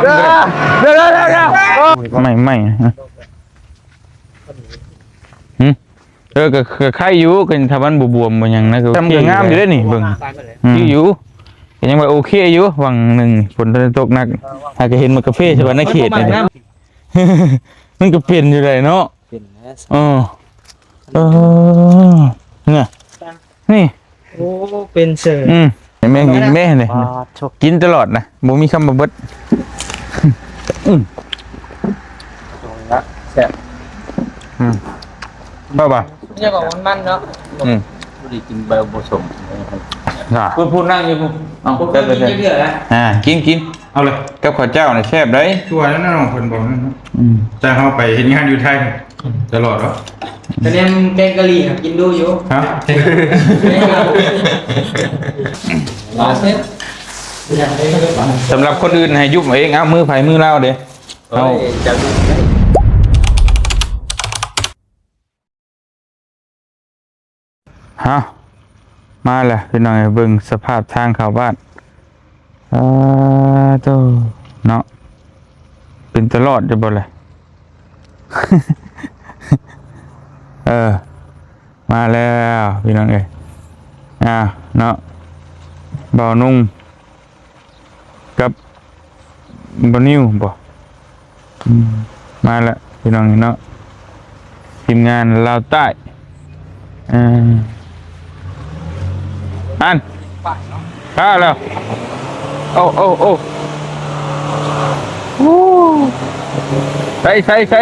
ດຽວ ດຽວ ດຽວ ດຽວ ດຽວ ໂອ້ ໃໝ່ໆ ຫຶ ເອີ ກໍ ກໍໄຄຢູ່ ກໍຖ້າມັນບໍ່ບວມບໍ່ຫຍັງນະ ກໍ ກໍງາມຢູ່ເດ້ນີ້ ເບິ່ງ ອືມ ຄືຢູ່ ກໍຍັງວ່າໂອເຄຢູ່ ຫວ່າງໜຶ່ງຝົນບໍ່ໄດ້ຕົກໜັກ ຫາກໍເຫັນໝາກກາເຟສະຫວັນນະເຂດນີ້ ມັນກໍເປັນຢູ່ໄດ໋ເນາະ ເປັນແລ້ວ ເອີ ເອີ ນີ້ ນີ້ ໂອ້ ເປັນເສີຍ ອືມ ແມ່ນ ແມ່ນເລີຍ ປາດໂທ້ ກິນຕະຫຼອດນະ ບໍ່ມີຄຳວ່າເບິດ ອືມ ແຊບ ອືມ ເອົາບໍ່ ມັນຍັງອອກມັນໆເນາະ ອືມ ບໍ່ໄດ້ກິນໃບບໍ່ສົມ ຜູ້ ຜູ້ນັ່ງຢູ່ພຸ້ນ ເອົາ ບໍ່ເຄີຍກິນຈັກເທື່ອນະ ອ່າ ກິນ ກິນ ເອົາເລີຍ ກັບເຂົ້າເຈົ້ານີ້ແຊບເດ້ ຄືວ່ານັ້ນເນາະ ເພິ່ນບອກນັ້ນເນາະ ອືມ ແຕ່ເຮົາໄປເຮັດງານຢູ່ໄທຕະຫຼອດເນາະ ກະແນມແກງກະຫຼີ່ຫາກິນດູຢູ່ ຮະ ສຳລັບຄົນອື່ນໃຫ້ຍຸບເອົາເອງ ເອົາ ມືໃຜມືລາວເດ້ ເອົາ ເອົາ ມາແລ້ວພີ່ນ້ອງເອີຍ ເບິ່ງສະພາບທາງເຂົ້າບ້ານ ອາ ໂທ້ ເນາະ ເປັນຕະຫຼອດຢູ່ບໍ່ລະ ເອີ ມາແລ້ວພີ່ນ້ອງເອີຍ ອາ ເນາະ ບ່າວນຸ່ງ ກັບບ່າວນິວບໍ ອືມ ມາແລ້ວພີ່ນ້ອງເນາະ ທີມງານລາວໃຕ້ ເອີ ອັນ ມາແລ້ວ ໂອ້ ໂອ້ ໂອ້ ໂອ້ ໃສ່ ໃສ່ ໃສ່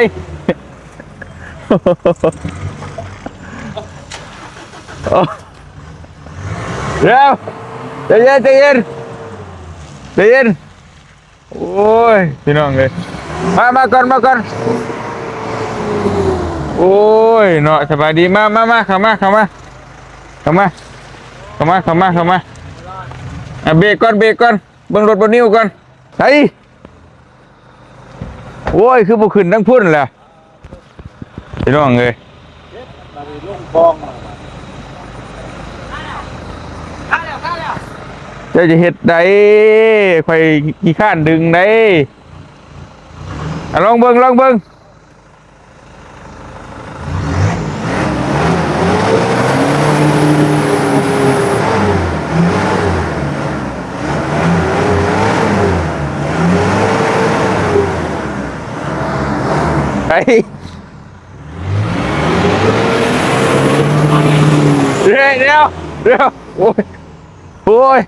ໂອ້ ດຽວ ໃຈເຢັນ ໃຈເຢັນ ໃຈເຢັນ ໂອ້ຍ ພີ່ນ້ອງເອີຍ ມາ ມາກ່ອນ ມາກ່ອນ ໂອ້ຍ ເນາະ ສະບາຍດີ ມາ ມາ ມາ ເຂົ້າມາ ເຂົ້າມາ ເຂົ້າມາ ເຂົ້າມາ ເຂົ້າມາ ເຂົ້າມາ ອ່ະ ເບຣກກ່ອນ ເບຣກກ່ອນ ເບິ່ງລົດບ່າວນິວກ່ອນ ໄປ ໂອ້ຍ ຄືບໍ່ຂຶ້ນທາງພຸ້ນລະ ພີ່ນ້ອງເອີຍ ເຈົ້າຈະເຮັດໃດ ຂ້ອຍຂີ້ຄ້ານດຶງໃດ ອ່ະ ລອງເບິ່ງ ລອງເບິ່ງ. ໄປ ເດ ດຽວ ດຽວ ໂອ້ຍ ໂອ້ຍ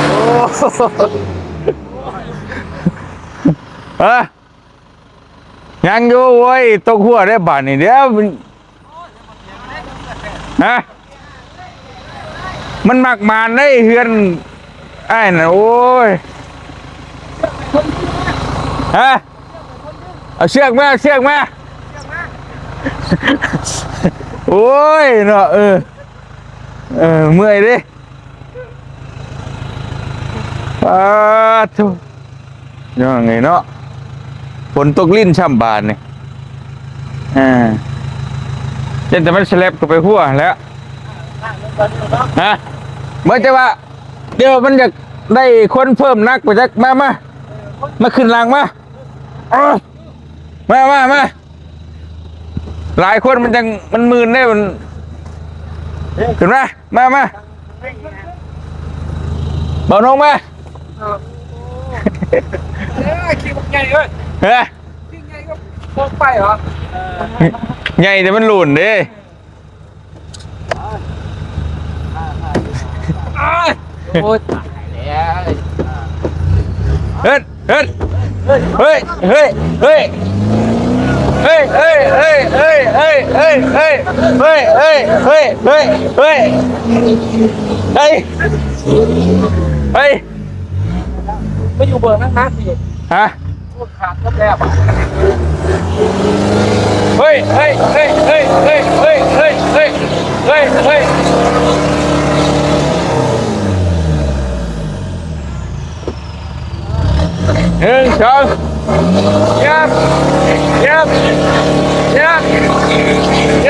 ໂອ້ ຮະ ຍັງຢູ່ ໂອ້ຍ ຕົກຫົວໄດ້ບາດນີ້ ດຽວ ຮະ ມັນມັກມານເດ້ ເຮືອນອ້າຍນະ ໂອ້ຍ ຮະ ເອົາເຊືອກມາ ເອົາເຊືອກມາ ໂອ້ຍ ເນາະ ເອີ ເອີ ເມື່ອຍເດ້ ປາດໂທ້ ພີ່ນ້ອງເອີຍເນາະ ຝົນຕົກລິນຊ້ຳບາດນີ້ ອ່າ ຢ້ານແຕ່ມັນສະແລັບເຂົ້າໄປຫົວແລ້ວ ຮະ ບໍ່ ແຕ່ວ່າ ດຽວມັນຢາກໄດ້ຄົນເພີ່ມໜັກໄປຈັກ ມາ ມາ ມາຂຶ້ນຫຼັງມາ ເອີ ມາ ມາ ມາ ຫຼາຍຄົນມັນຈັ່ງ ມັນມື່ນເດ້ ມັນ ຂຶ້ນມາ ມາ ມາ ບ່າວນົງມາ ເອີ ຂີ່ບັກໃຫຍ່ເອີຍ ຮະ ຂີ່ໃຫຍ່ກໍບໍ່ໄປຫວາ ໃຫຍ່ແຕ່ມັນໂຫຼນເດ້. ໂອ້ຍ ຕາຍແລ້ວ ເຮັດ ເຮັດ ເຮີ້ຍ ເຮີ້ຍ ເຮີ້ຍ ເຮີ້ຍ ເຮີ້ຍ ເຮີ້ຍ ໄປ ໄປຢູ່ເບີນັ້ນນະ ຮະ? ໂອ້ ຂາດໝົດແລ້ວ ເຮີ້ຍ ເຮີ້ຍ ເຮີ້ຍ ໜຶ່ງ ສອງ ຍັບ ຍັບ ຍັບ ຍ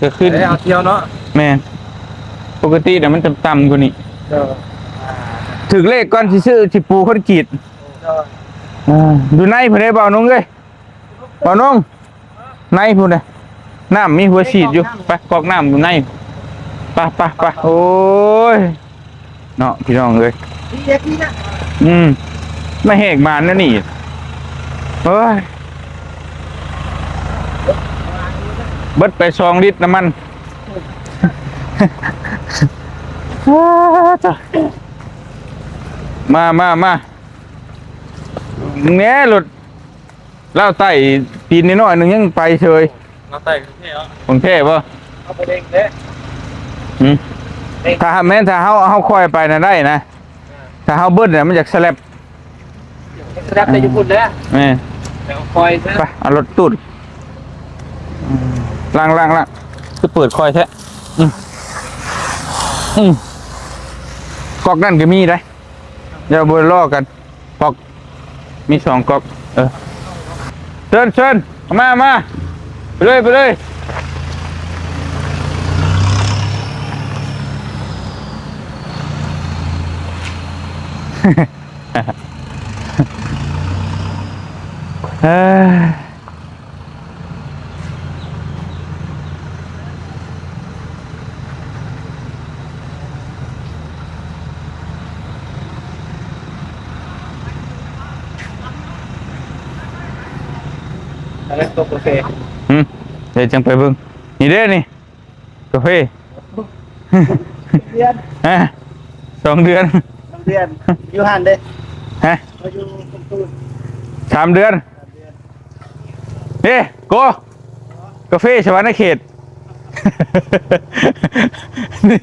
ກໍຄື ໄດ້ເອົາທ່ຽວເນາະ. ແມ່ນ ປົກກະຕິນະມັນຕ່ຳໆກວ່ານີ້. ໂດຍ ຖືກເລກກ່ອນຊິຊື້ ຊິປູຄອນກຣີດ. ໂດຍ ອ່າ ຢູ່ໃນພຸ້ນເດ້ ບ່າວນົງເອີຍ ບ່າວນົງ. ໃນພຸ້ນນະ ນ້ຳມີຫົວສີດຢູ່. ໄປກອກນ້ຳຢູ່ໃນ. ໄປ ໄປ ໄປ. ໂອ້ຍ ເນາະ ພີ່ນ້ອງເອີຍ. ອືມ ມາແຫກບານແນວນີ້. ໂອ້ຍ ເບິດໄປສອງລິດນ້ຳມັນ. ມາ ມາ ມາ ແນ່ ລົດ ລາວໃຕ້ ຕີນນ້ອຍໆໜຶ່ງຍັງໄປເຊີຍ. ລາວໃຕ້ຂອງແທ້ເນາະ. ຂອງແທ້ບໍ່? ເຮົາບໍ່ເລັ່ງເດ້. ຫືມ ເລັ່ງ ຖ້າແມ່ນ ຖ້າເຮົາ ເຮົາຄ່ອຍໄປນະໄດ້ນະ. ເອີ ຖ້າເຮົາເບິ່ນນະ ມັນຢາກສະແລັບ ສະແລັບໄດ້ຢູ່ພຸ້ນແຫຼະ. ແມ່ນ ແຕ່ຄ່ອຍເດີ. ໄປ ເອົາລົດຕູດ. ອືມ ລ້າງ ລ້າງ ລ້າງ. ຄືເປີດຄ່ອຍແທ້. ອືມ ອືມ ກອກນັ້ນກໍມີໄດ໋. ຢ່າບໍ່ລໍ້ກັນ ກອກ ມີສອງກອກ. ເອີ ເຊີນ ເຊີນ ມາ ມາ ໄປເລີຍ ໄປເລີຍ. ເອີ ອັນນັ້ນຕົກກາເຟ. ຫືມ ດຽວຈັ່ງໄປເບິ່ງ. ນີ້ເດ້ນີ້ ກາເຟ. ເດືອນ ຮະ ສອງເດືອນ ສອງເດືອນ. ຢູ່ຫັ້ນເດ້. ຮະ ເຮົາຢູ່ກົກຕູນ ສາມເດືອນ. ເດ້ ໂກ ກາເຟສະຫວັນນະເຂດ. ນີ້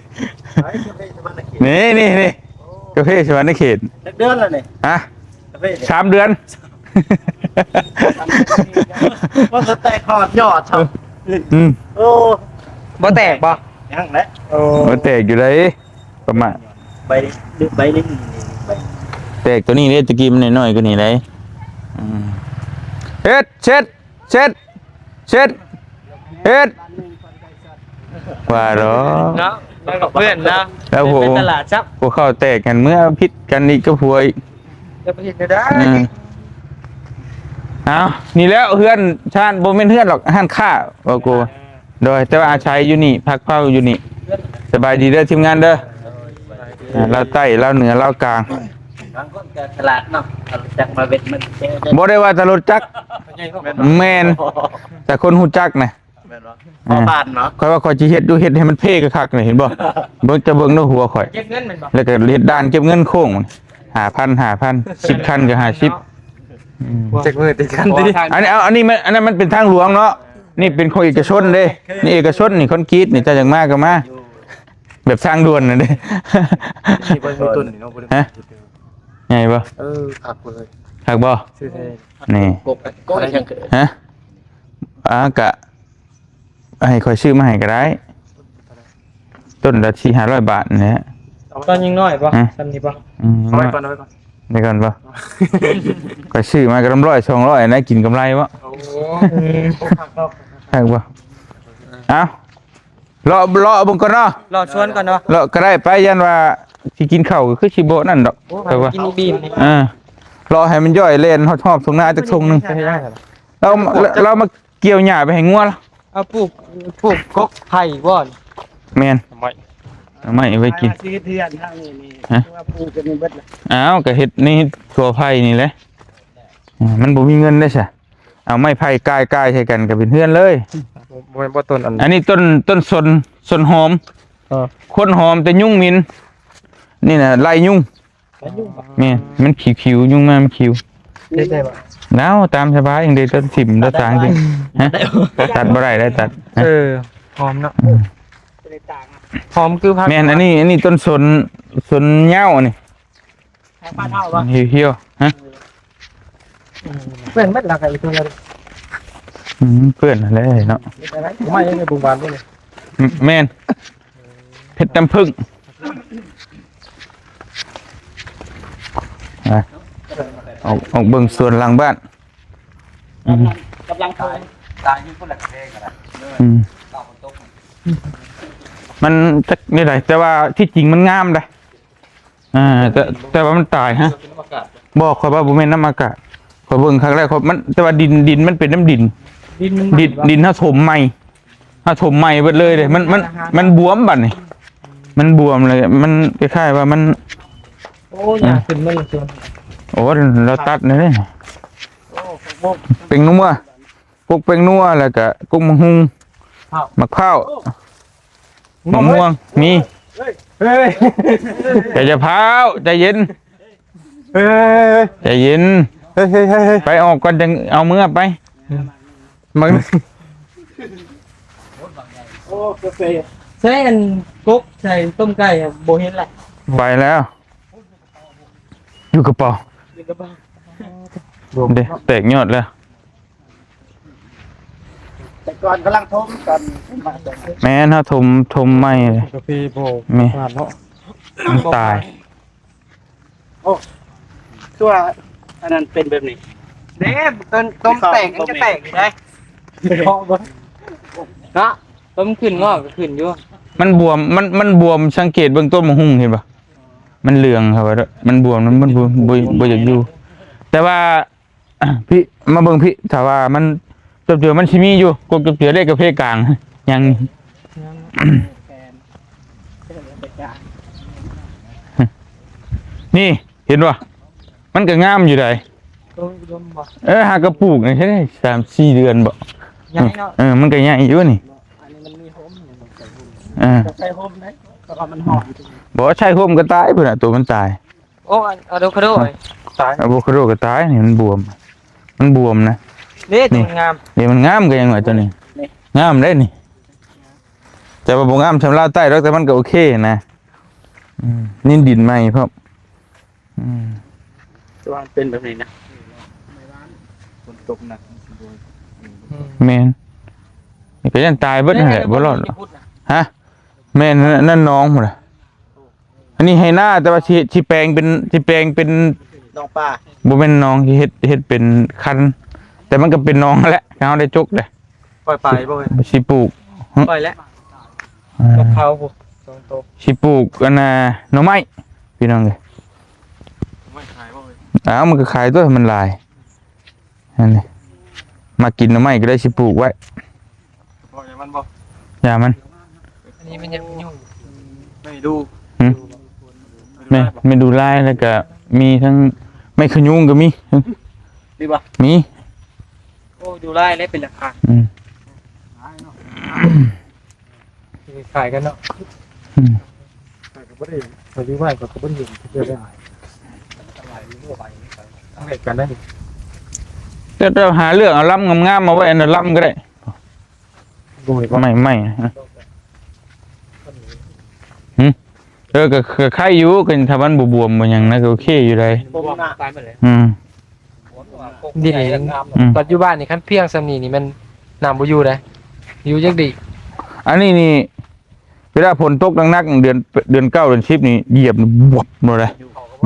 ກາເຟສະຫວັນນະເຂດ ນີ້ ນີ້ ນີ້ ໂອ້ ກາເຟສະຫວັນນະເຂດ. ຈັກເດືອນແລ້ວນີ້? ຮະ ກາເຟນີ້ ສາມເດືອນ. ວ່າສະແຕັກຮອດຍອດຊໍ້າ. ອືມ ໂອ້ ບໍ່ແຕກບໍ່? ຍັງແຫຼະ. ໂອ້ ບໍ່ແຕກຢູ່ໃດ໋. ປະມານ ໃບ ໃບນີ້ ໃບ ແຕກໂຕນີ້ເດ້ ຕະກີ້ມັນນ້ອຍໆກວ່ານີ້ໄດ໋. ອືມ ເຮັດ ເຊັດ ເຊັດ ເຊັດ ເຮັດ ວ່າດອກເນາະ. ແລ້ວກໍເພື່ອນເນາະ ແລ້ວຫົວ ໄປຕະຫຼາດຊັບ ຫົວເຂົ້າແຕກກັນ ເມືອຜິດກັນອີກກັບຜົວອີກ. ຈະໄປເຮັດແນວໃດ? ເອີ ເອົາ ນີ້ແຫຼະ ເຮືອນຊານ ບໍ່ແມ່ນເຮືອນດອກ ຮ້ານຄ້າ ວ່າກູ. ໂດຍ ແຕ່ວ່າອາໄສຢູ່ນີ້ ພັກເພົາຢູ່ນີ້. ສະບາຍດີເດີທີມງານເດີ. ອ່າ ລາວໃຕ້ ລາວເໜືອ ລາວກາງ. ບາງຄົນກໍສະຫຼາດເນາະ ເອົາລົດຈັກມາເວັດມັນ. ບໍ່ໄດ້ວ່າແຕ່ລົດຈັກ ແມ່ນ ແຕ່ຄົນຮູ້ຈັກນະ. ແມ່ນບໍ່? ພໍຜ່ານເນາະ. ຂ້ອຍວ່າຂ້ອຍຊິເຮັດຢູ່ ເຮັດໃຫ້ມັນເພຄັກໆນີ້ ເຫັນບໍ່? ເບິ່ງ ຈະເບິ່ງໃນຫົວຂ້ອຍ ເກັບເງິນແມ່ນບໍ່? ແລ້ວກໍເຮັດດ່ານເກັບເງິນໂຄ້ງ ຫ້າພັນ ຫ້າພັນ ສິບຄັນກໍຫ້າສິບ. ອືມ ຈັກມື້ຕິດກັນຕິ. ອັນນີ້ ເອົາ ອັນນີ້ມັນ ອັນນັ້ນມັນເປັນທາງຫຼວງເນາະ. ນີ້ເປັນຂອງເອກະຊົນເດ້. ນີ້ເອກະຊົນ ນີ້ຄອນກຣີດນີ້ ເຈົ້າຢາກມາກໍມາ. ແບບທາງດ່ວນນັ້ນເດ້. ມີບໍ່ມີຕົ້ນນີ້ເນາະ? ຮະ? ໃຫຍ່ບໍ່? ເອີ ຄັກເລີຍ. ຄັກບໍ່? ຊື່ແທ້. ນີ້ ກົກ ກົກຫຍັງ? ຮະ? ອ່າ ກະ ໃຫ້ຂ້ອຍຊື້ມາໃຫ້ກໍໄດ້. ຕົ້ນລະສີ່ຫ້າຮ້ອຍບາດນີ້ແຫຼະ. ຕອນຍັງນ້ອຍບໍ່? ຮະ? ສ່ຳນີ້ບໍ່? ອືມ ເອົາໄວ້ກ່ອນ ເອົາໄວ້ກ່ອນ. ໄດ້ກ່ອນບໍ່? ຂ້ອຍຊື້ມາກໍລຳຮ້ອຍສອງຮ້ອຍນະ ກິນກຳໄລບໍ່? ໂອ້ ຄັກເນາະ. ຄັກບໍ່? ເອົາ ເລາະ ເລາະເບິ່ງກ່ອນເນາະ. ເລາະສວນກ່ອນເນາະ. ເລາະກໍໄດ້ໄປ ຢ້ານວ່າຊິກິນເຂົ້າກໍຄືຊິບໍ່ນັ້ນດອກ. ໂອ້ ແຕ່ວ່າກິນອີ່ມ. ເອີ ເລາະໃຫ້ມັນຍ່ອຍ ແລ່ນຮອບໆທົ່ງນາຈັກທົ່ງໜຶ່ງ. ເຮົາ ເຮົາມາກ່ຽວຫຍ້າໄປໃຫ້ງົວລະ. ເອົາປູກ ປູກກົກໄຜ່ບໍ່? ແມ່ນ ໄມ້ ໄມ້ໄວ້ກິນ. ຊິເຮັດເຮືອນທາງນີ້ນີ້ ຮະ? ຄືວ່າປູກກັນນີ້ເບິດລະ. ອ້າວ ກໍເຮັດໃນທົ່ວໄຜ່ນີ້ແຫຼະ. ອືມ ມັນບໍ່ມີເງິນເດ້ຊະ. ເອົາໄມ້ໄຜ່ກ່າຍໆໃສ່ກັນກໍເປັນເຮືອນເລີຍ. ບໍ່ ບໍ່ແມ່ນບໍ່ຕົ້ນອັນ ອັນນີ້ຕົ້ນ ຕົ້ນສົນ ສົນຫອມ. ເອີ ຄົນຫອມແຕ່ຍຸງໝິ່ນ. ນີ້ນະໄລ່ຍຸງ. ແມ່ນ ມັນຂິວໆ ຍຸງມາມັນຂິວ. ເຮັດໄດ້ບໍ່? ເອົາ ຕາມສະບາຍ ຍັງໄດ້ຕັດຖິ້ມ ຕັດສາງຕິ. ຮະ? ຕັດບໍ່ໄດ້ ໄດ້ຕັດ. ເອີ ຫອມເນາະ. ອືມ ຫອມຄືຜັກ. ແມ່ນ ອັນນີ້ ອັນນີ້ຕົ້ນສົນ ສົນເຫຍ້ານີ້. ຂາຍປາເທົາບໍ່? ຫຽວໆ. ຮະ? ເປື້ອນໝົດລະ ໄກ່ຕົວເດີ. ອືມ ເປື້ອນຫັ້ນແຫຼະເນາະ. ໄມ້ໃນບຸງບານນີ້. ແມ່ນ ເຜັດນ້ຳເຜິ້ງ. ອ່ະ ອອກ ອອກເບິ່ງສວນຫຼັງບ້ານ. ອືມ ກຳລັງ ກຳລັງຕາຍ ຕາຍຢູ່ພຸ້ນລະ ກະເພກະນະ. ອືມ ຕາຝົນຕົກ. ມັນຈັກແນວໃດ ແຕ່ວ່າທີ່ຈິງມັນງາມເດ້. ອ່າ ແຕ່ ແຕ່ວ່າມັນຕາຍຮະ. ບໍ່ ຂ້ອຍວ່າບໍ່ແມ່ນນ້ຳອາກາດ ຂ້ອຍເບິ່ງຄັ້ງແລກ ຂ້ອຍ ມັນ ແຕ່ວ່າດິນ ດິນມັນເປັນນ້ຳດິນ ດິນມັນ ດິນ ດິນເຮົາຖົມໃໝ່ ເຮົາຖົມໃໝ່ເບິດເລີຍເດ້. ມັນ ມັນ ມັນບວມບັດນີ້ ມັນບວມເລີຍ ມັນຄ້າຍໆວ່າມັນ ໂອ້ ຢາກຂຶ້ນມັນລະຊວນ ໂອ້ ລາວຕັດແລ້ວເດ້. ໂອ້ ເປັງນົວ ກົກແປ້ງນົວ ແລ້ວກະກົກໝາກຫຸ່ງ ໝາກພ້າວ ໝາກມ່ວງ ມີ ເຮີ້ຍ ໃຈ ຢ່າພ້າວ ໃຈເຢັນ ເຮີ້ຍ ໃຈເຢັນ ເຮີ້ຍ ເຮີ້ຍ ເຮີ້ຍ ເຮີ້ຍ ໄປອອກກ່ອນ ຈັ່ງເອົາເມືອໄປ ມັນ ໂອ້ ກາເຟ ໃສ່ອັນກົກໃສ່ຕົ້ມໄກ່ ບໍ່ເຫັນລະ ໄປແລ້ວ ຢູ່ກະເປົາ ຢູ່ກະເປົາ ເດ້ ແຕກຍອດແລ້ວ. ແຕ່ກ່ອນກຳລັງຖົມ ຕອນ ແມ່ນ ເຮົາຖົມ ຖົມໃໝ່ ກາເຟບໍ່ ແມ່ນ ຜ່ານເນາະ ມັນຕາຍ. ໂອ້ ຄືວ່າອັນນັ້ນເປັນແບບນີ້ເດ້ ຕົ້ນ ຕົ້ນແຕກ ມັນຈະແຕກຢູ່ໄດ໋ ເຄາະເບິ່ງເນາະ ຕົ້ນຂຶ້ນງອກກໍຂຶ້ນຢູ່ ມັນບວມ ມັນ ມັນບວມ ສັງເກດເບິ່ງຕົ້ນໝາກຫຸ່ງ ເຫັນບໍ່ ມັນເຫຼືອງ ເຂົາວ່າ ມັນບວມ ມັນ ມັນບໍ່ ບໍ່ ບໍ່ຢາກຢູ່ ແຕ່ວ່າ ພີ່ ມາເບິ່ງພີ່ ຖ້າວ່າມັນຈົບເຈືອ ມັນຊິມີຢູ່ ກົກຈົບເຈືອເລກກາເຟກາງ ຍັງ ຍັງ ນີ້ ເຫັນບໍ່ ມັນກໍງາມຢູ່ໃດ໋ ໂອ້ ອຸດົມບໍ່ ເອີ ຫາກະປູກນີ້ ສາມສີ່ເດືອນບໍ່ ໃຫຍ່ເນາະ ເອີ ມັນກໍໃຫຍ່ຢູ່ນີ້ ອັນນີ້ມັນມີຮົ່ມ ເອີ ໃສ່ຮົ່ມໄດ້ ເພາະວ່າມັນຮ້ອນ ບໍ່ໃສ່ຮົ່ມກໍຕາຍພຸ້ນນະ ໂຕມັນຕາຍ. ໂອ້ ອາໂວຄາໂດ ຕາຍ ອາໂວຄາໂດກໍຕາຍ ນີ້ມັນບວມ ມັນບວມນະ ເດ້ ນີ້ ມັນງາມ ນີ້ມັນງາມກໍຍັງວ່າຕົວນີ້ ນີ້ ງາມເດ້ນີ້ ແຕ່ວ່າບໍ່ງາມສ່ຳລາວໃຕ້ດອກ ແຕ່ມັນກໍໂອເຄນະ ອືມ ນີ້ດິນໃໝ່ພ້ອມ ອືມ ແຕ່ວ່າມັນເປັນແບບນີ້ນະ ຝົນຕົກໜັກ ອືມ ແມ່ນ ນີ້ກໍຢ້ານຕາຍເບິດຫັ້ນແຫຼະ ບໍ່ລອດ ຮະ ແມ່ນ ນັ້ນໜອງພຸ້ນນະ. ອັນນີ້ໄຮ່ນາ ແຕ່ວ່າຊິ ຊິແປງເປັນ ຊິແປງເປັນໜອງປາ ບໍ່ແມ່ນໜອງ ຊິເຮັດ ເຮັດເປັນຄັນ ແຕ່ມັນກໍເປັນໜອງຫັ້ນແຫຼະ ເຮົາໄດ້ຈົກເດ້ ປ່ອຍປາບໍ່ເອີຍ ຊິປູກ ປ່ອຍແລ້ວ ອ່າ ກັບເຂົາພຸ້ນ ສອງໂຕ ຊິປູກອັນນ່າ ໜໍ່ໄມ້ ພີ່ນ້ອງເອີຍ ໜໍ່ໄມ້ຂາຍບໍ່ເອີຍ ອ້າວ ມັນກໍຂາຍຕົວະ ມັນຫຼາຍ ອັນນີ້ ມາກິນໜໍ່ໄມ້ກໍໄດ້ ຊິປູກໄວ້ ເພາະຫຍັງມັນບໍ່ ຢ່າມັນ ອັນນີ້ມັນຍັງ ຍັງ ໄມ້ດູ ຫື ໄມ້ ໄມ້ດູລາຍ ແລ້ວກໍມີທັງໄມ້ຂະຍຸງກໍມີ ນີ້ບໍ່ ມີ ໂອ້ ດູລາຍແລ້ວເປັນລາຄາ ອືມ ຂາຍກັນເນາະ ອືມ ຂາຍກໍບໍ່ໄດ້ ໄປຢູ່ບ້ານກໍບໍ່ໄດ້ເຫັນເທື່ອເລີຍ ເຮັດກັນໄດ້ ແຕ່ ແຕ່ຫາເລືອກເອົາລຳງາມໆມາໄວ້ ອັນລຳກໍໄດ້ ບໍ່ ໄມ້ ໄມ້ ຫື ເອີ ກໍ ກໍໄຄຢູ່ ກໍຖ້າມັນບໍ່ບວມບໍ່ຫຍັງນະ ກໍໂອເຄຢູ່ໃດ໋ ອືມ ດີ ອືມ ປັດຈຸບັນນີ້ ຄັນພຽງສ່ຳນີ້ນີ້ ແມ່ນນ້ຳບໍ່ຢູ່ໃດ໋ ຢູ່ຈັກດີ ອັນນີ້ນີ້ ເວລາຝົນຕົກໜັກໆ ເດືອນ ເດືອນເກົ້າ ເດືອນສິບນີ້ ຢຽບບວບໂລດເດ້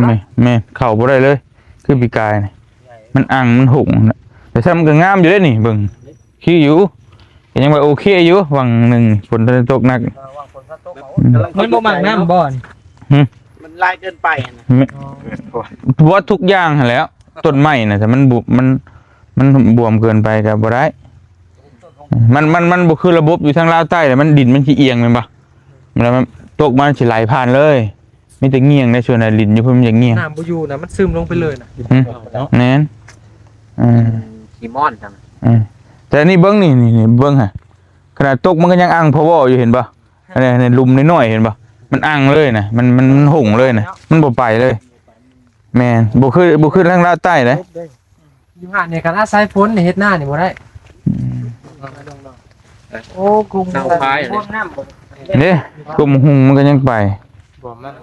ແມ່ນ ແມ່ນ ເຂົ້າບໍ່ໄດ້ເລີຍ ຄືປີກາຍນີ້ ມັນອັ່ງ ມັນຫົງ ແຕ່ຊ້ຳກໍງາມຢູ່ເດ້ນີ້ ເບິ່ງ ຄືຢູ່ ກໍຍັງວ່າໂອເຄຢູ່ ຫວ່າງໜຶ່ງຝົນຕົກໜັກ ເອີ ຫວ່າງຝົນຕົກ ອືມ ມັນບໍ່ມັກນ້ຳບໍ່ ຫື ມັນຫຼາຍເກີນໄປຫັ້ນນະ ແມ່ນ ອໍ ບໍ່ ທຸກຢ່າງຫັ້ນແຫຼ້ວ ຕົ້ນໄມ້ນະ ແຕ່ມັນບຸ ມັນ ມັນບວມເກີນໄປກໍບໍ່ໄດ້ ມັນ ມັນ ມັນບໍ່ຄືລະບົບຢູ່ທາງລາວໃຕ້ ແລ້ວມັນ ດິນມັນຊິອຽງແມ່ນບໍ່ ແລ້ວມັນຕົກມາ ມັນຊິໄຫຼຜ່ານເລີຍ ມີແຕ່ງ່ຽງໃນສ່ວນໃນດິນຢູ່ພຸ້ນ ມັນຢາກງ່ຽງ ນ້ຳບໍ່ຢູ່ນະ ມັນຊຶມລົງໄປເລີຍນະ ຫື ແມ່ນ ເອີ ຂີ້ມ້ອນຈັ່ງ ເອີ ແຕ່ນີ້ເບິ່ງນີ້ ນີ້ ນີ້ເບິ່ງຫະ ຂະໜາດຕົກມັນກໍຍັງອັ່ງພະວໍຢູ່ ເຫັນບໍ່ ອັນນີ້ ອັນນີ້ຫຼຸມນ້ອຍໆ ເຫັນບໍ່ ມັນອັ່ງເລີຍນະ ມັນ ມັນ ມັນຫົງເລີຍນະ ມັນບໍ່ໄປເລີຍ ແມ່ນ ບໍ່ຄື ບໍ່ຄືທາງລາວໃຕ້ເດ້ ຢູ່ຫັ້ນນີ້ ຄັນອາໄສຝົນນີ້ ເຮັດນານີ້ບໍ່ໄດ້ ອືມ ໂອ້ ກຸ້ງ ເອົາພາຍ ເດ້ ກຸ້ງຫຸ່ງມັນກໍຍັງໄປ ບໍ່ ມັນ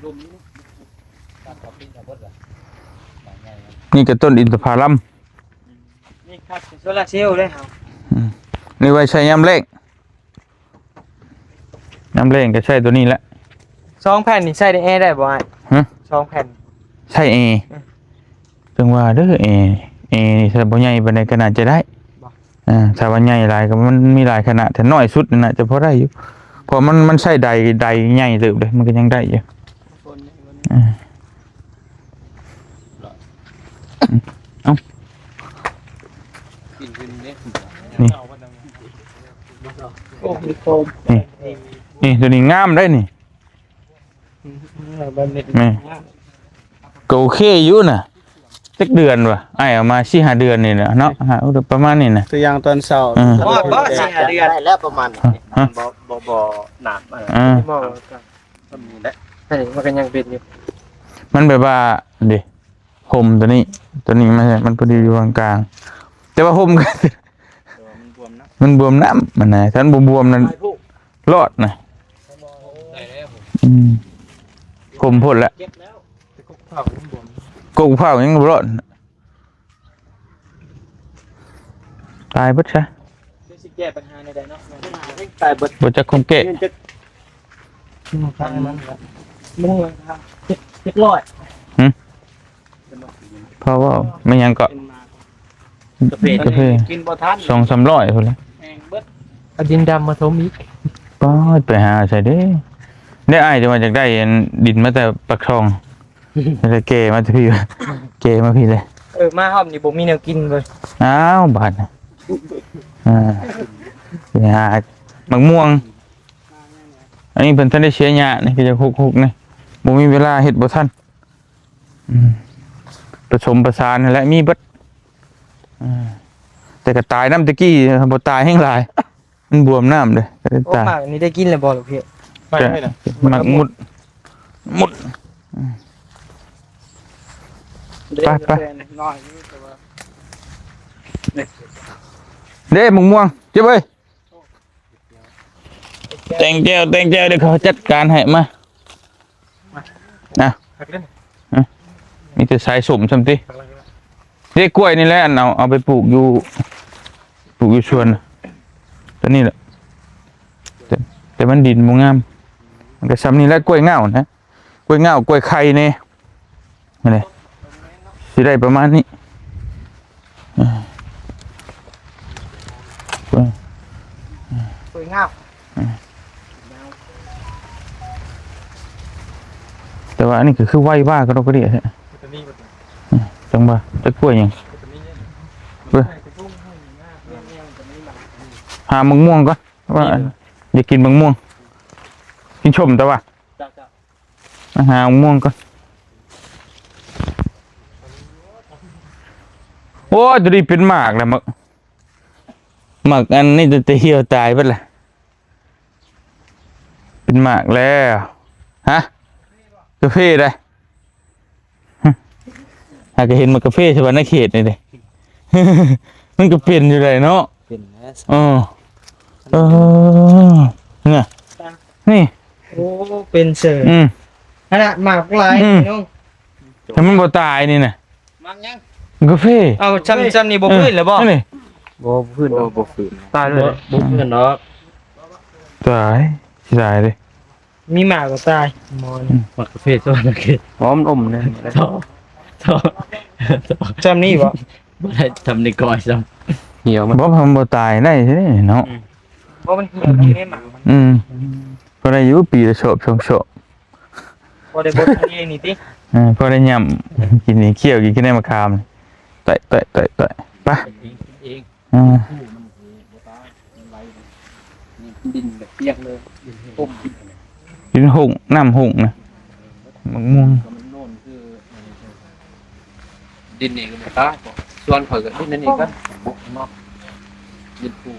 ອືມ ນີ້ກໍຕົ້ນອິນທະຜະລຳ ນີ້ຄັດໂຊລາເຊວເດ້ ອືມ ນີ້ໄວ້ໃຊ້ຍາມແລ້ງ ຍາມແລ້ງກໍໃຊ້ຕົວນີ້ແຫຼະ ສອງແຜ່ນນີ້ໃຊ້ໄດ້ແອໄດ້ບໍ່ອ້າຍ ຮະ ສອງແຜ່ນ ໃຊ້ແອ ອືມ ຈັ່ງວ່າເດີ ແອ ແອນີ້ຖ້າບໍ່ໃຫຍ່ປານໃດກໍໜ້າຈະໄດ້ ບໍ່ ອ່າ ຖ້າວ່າໃຫຍ່ຫຼາຍກໍ ມັນມີຫຼາຍຂະໜາດ ແຕ່ນ້ອຍສຸດນີ້ໜ້າຈະພໍໄດ້ຢູ່ ເພາະມັນ ມັນໃຊ້ໄດ ໄດໃຫຍ່ເຕີບເດ້ ມັນກໍຍັງໄດ້ຢູ່. ອ່າ ເອົ້າ ນີ້ ໂອ້ ມີໂຄມ ນີ້ ນີ້ ຕົວນີ້ງາມໄດ໋ນີ້. ອືມ ແມ່ນ ກໍໂອເຄຢູ່ນະ. ຈັກເດືອນວະ? ອ້າຍເອົາມາສີ່ຫ້າເດືອນນີ້ແຫຼະເນາະ ປະມານນີ້ນະ ຕົວຢ່າງຕອນເຊົ້າ ເອີ ຮອດບໍ່ສີ່ຫ້າເດືອນ? ໄດ້ແລ້ວປະມານນີ້ ຮະ ບໍ່ ບໍ່ ບໍ່ໜາມ ເອີ ບໍ່ ສ່ຳນີ້ແຫຼະ ເອີ ມັນກໍຍັງເປັນຢູ່. ມັນແບບວ່າ ເດ້ ຮົ່ມຕົວນີ້ ຕົວນີ້ມັນ ມັນພໍດີຢູ່ກາງໆ ແຕ່ວ່າຮົ່ມ ມັນບວມນຳ ມັນບວມນຳຫັ້ນນະ ຄັນບໍ່ບວມນັ້ນ ລອດນະ ອືມ ຄົມໂພດແຫຼະ ກົກເຜົາຍັງບໍ່ລອດ ຕາຍເບິດຊະ ຊິແກ້ປັນຫາແນວໃດເນາະ ຕາຍເບິດ ບໍ່ຈັກຄົນແກ້ ມັນ ເຈັດ ເຈັດຮ້ອຍ ຫຶ? ພໍເວົ້າ ແມ່ນຫຍັງເກາະ ເປັນໝາກ ກາເຟ ກາເຟ ກິນບໍ່ທັນ ສອງສາມຮ້ອຍພຸ້ນແຫຼະ ແພງເບິດ ເອົາດິນດຳມາຖົມອີກ ປາດ ໄປຫາໃສເດ້ ໄດ້ ອ້າຍຈະວ່າຢາກໄດ້ອັນດິນມາແຕ່ປາກຊ່ອງ ແຕ່ແກ່ມາແຕ່ພີ້ ແກ່ມາພີ້ເລີຍ ເອີ ມາຮອບນີ້ບໍ່ມີແນວກິນເວີຍ ອ້າວ ບາດ ອ່າ ໄປຫາໝາກມ່ວງ ອັນນີ້ເພິ່ນທັນໄດ້ເສຍຫຍ້ານີ້ ກໍຢາກຮົກໆນີ້ ບໍ່ມີເວລາເຮັດບໍ່ທັນ ອືມ ປະສົມປະສານຫັ້ນແຫຼະ ມີເບິດ ອ່າ ແຕ່ກໍຕາຍນຳແຕ່ກີ້ ບໍ່ຕາຍແຮງຫຼາຍ ມັນບວມນ້ຳເດ້ ກໍເລີຍ ໂອ້ ຕາຍ ໝາກນີ້ໄດ້ກິນແລ້ວບໍ່ລູກພີ່? ໝາກ ໝາກມຸດ ມຸດ ອືມ ໄປ ໄປ ເດ້ ໝາກມ່ວງ ເກັບເອີຍ. ແຕ່ງແຈ່ວ ແຕ່ງແຈ່ວ ດຽວເຂົາຈັດການໃຫ້ ມາ ນະ ມີແຕ່ສາຍສົ້ມຊ້ຳຕິ ເດ້ ກ້ວຍນີ້ແຫຼະ ອັນເອົາ ເອົາໄປປູກຢູ່ ປູກຢູ່ສວນ ຕົວນີ້ແຫຼະ ແຕ່ ແຕ່ມັນດິນບໍ່ງາມ ມັນກໍຊ້ຳນີ້ແຫຼະ ກ້ວຍເຫງົ້ານະ ກ້ວຍເຫງົ້າ ກ້ວຍໄຂ່ແດ່ ຫັ້ນແຫຼະ ຊິໄດ້ປະມານນີ້ ເອີ ກ້ວຍ ກ້ວຍເຫງົ້າ ເອີ ແຕ່ວ່າອັນນີ້ກໍຄືໄວວາກະດອກກະເດຍແທ້ ເອີ ຈັ່ງວ່າ ຈັກກ້ວຍຫຍັງ ເອີ ຫາໝາກມ່ວງກ່ອນ ວ່າ ນີ້ ຢາກກິນໝາກມ່ວງ ກິນສົ້ມແຕ່ວ່າ ເຈົ້າ ເຈົ້າ ມາຫາໝາກມ່ວງກ່ອນ ໂອ້ຍ ຕົວນີ້ເປັນໝາກແລ້ວ ໝາກ ໝາກອັນນີ້ ແຕ່ ແຕ່ຫ່ຽວຕາຍເບິດລະ ເປັນໝາກແລ້ວ ຮະ ກາເຟໃດ ຫາກະເຫັນໝາກກາເຟສະຫວັນນະເຂດນີ້ເດ້ ມັນກໍເປັນຢູ່ໃດເນາະ ເປັນແລ້ວ ເອີ ເອີ ນີ້ ນີ້ ໂອ້ ເປັນເສີຍ ອືມ ຫັ້ນນະ ໝາກຫຼາຍ ອືມ ພີ່ນ້ອງ ຖ້າມັນບໍ່ຕາຍນີ້ນະ ໝາກຫຍັງ? ກາເຟ ເອົາ ຊ່ຳ ຊ່ຳນີ້ບໍ່ ເອີ ຟື້ນແລ້ວບໍ່? ນີ້ ບໍ່ຟື້ນ ບໍ່ ບໍ່ຟື້ນ ຕາຍເລີຍ ບໍ່ ບໍ່ຟື້ນດອກ ຕາຍ ເສຍດາຍເດ້ ມີໝາກກໍຕາຍ ໝໍນີ້ ອືມ ໝາກກາເຟສະຫວັນນະເຂດ ອໍ ມັນອົມແນ່ ຊ່ຳນີ້ບໍ່? ບໍ່ໄດ້ ຊ່ຳນີ້ກ້ອຍ ຊ່ຳ ຫ່ຽວມັນ ບໍ່ ມັນບໍ່ຕາຍໄດ້ເດ້ເນາະ ອືມ ບໍ່ ມັນຫ່ຽວຢູ່ໃນໝາກມັນ ອືມ ພໍໄດ້ຢູ່ ປີລະສອບສອງສອບ ພໍໄດ້ບົດກິນເອງນີ້ຕິ ເອີ ພໍໄດ້ຫຍ້ຳກິນນີ້ ຄ້ຽວກິນຄືໃນມະຂາມ ຕາຍໆໆໆ ໄປ ກິນເອງ ເອີ ດິນແບບປຽກເລີຍ ດິນຫົ້ງ ນ້ຳຫົ້ງນະ ໝາກມ່ວງ ດິນນີ້ກໍບໍ່ຕາຍ ສວນຂ້ອຍກໍດິນອັນນີ້ກັນ ເນາະ ດິນພູ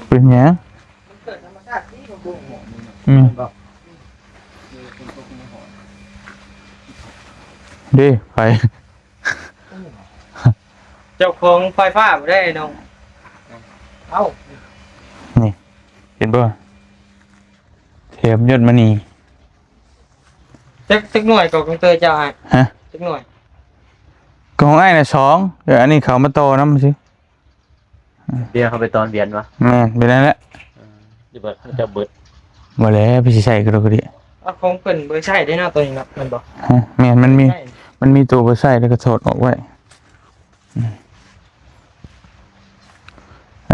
ເປັນຫຍັງ? ມັນເກີດທຳມະຊາດທີ່ມັນບໍ່ ອືມ ແມ່ນບໍ່? ເດ້ ໄຟ ເຈົ້າຂອງໄຟຟ້າບໍ່ໄດ້ນ້ອງ ເອົ້າ ນີ້ ເຫັນບໍ່? ແຖມຍົດມະນີ ຈັກ ຈັກໜ່ວຍກໍຂອງເຕີເຈົ້າອ້າຍ? ຮະ? ຈັກໜ່ວຍ? ຂອງອ້າຍນະສອງ ແຕ່ອັນນີ້ເຂົາມາຕໍ່ນຳຊື່. ດຽວເຮົາໄປຕອນວຽນວະ? ແມ່ນ ເປັນນັ້ນແຫຼະ. ເອີ ຫຼືວ່າເຂົາເຈົ້າເບິດ? ບໍ່ແລ້ວ ໄປຊິໃຊ້ກະດອກກະເດຍ. ເອົາຂອງເພິ່ນບໍ່ໃຊ້ເດ້ເນາະ ໂຕນີ້ເນາະ ແມ່ນບໍ່? ຮະ? ແມ່ນ ມັນມີ ໃຊ້ ມັນມີໂຕບໍ່ໃຊ້ ແລ້ວກໍຖອດອອກໄວ້. ອືມ.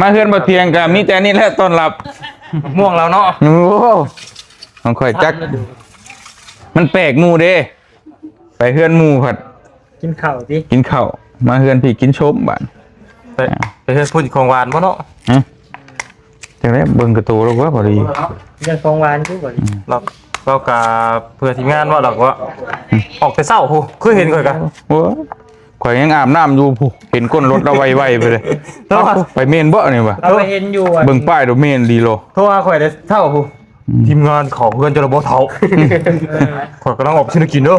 ມາເຮືອນບໍ່ຕຽງກໍມີແຕ່ນີ້ແຫຼະຕ້ອນຮັບ ມ່ວງລາວເນາະ. ໂອ້ ຂອງຂ້ອຍຈັກ ມັນແປກໝູ່ເດ້ ໄປເຮືອນໝູ່ພັດ ກິນເຂົ້າຕິ ກິນເຂົ້າ ມາເຮືອນພີ່ກິນຊົມບາດ ໄປ ໄປເຮືອນພຸ້ນຂອງຫວານບໍ່ເນາະ? ຮະ ຈັ່ງໃດເບິ່ງກະໂຕລາວວ່າພໍດີ ເລື່ອງຂອງຫວານຄືບໍ່ດີ ອືມ ລາວ ລາວກະເພື່ອທີມງານວ່າ ລາວກະວ່າ ອືມ ອອກແຕ່ເຊົ້າພຸ້ນ ຄືເຫັນຂ້ອຍກະ ໂອ້ຍ ຂ້ອຍຍັງອາບນ້ຳຢູ່ພຸ້ນ ເຫັນກົ້ນລົດລາວໄວໆໄປເລີຍ ແຕ່ວ່າ ໄປແມ່ນບໍ່ນີ້ວ່າ ເຮົາໄປເຫັນຢູ່ ເບິ່ງປ້າຍໂດແມ່ນດີໂລ ໂທຫາຂ້ອຍແຕ່ເຊົ້າພຸ້ນ ອືມ ທີມງານເຂົ້າເຮືອນເຈົ້າລະບໍ່ເຖົ້າ ເອີ ຂ້ອຍກຳລັງອອກໄປຊື້ແນວກິນເດີ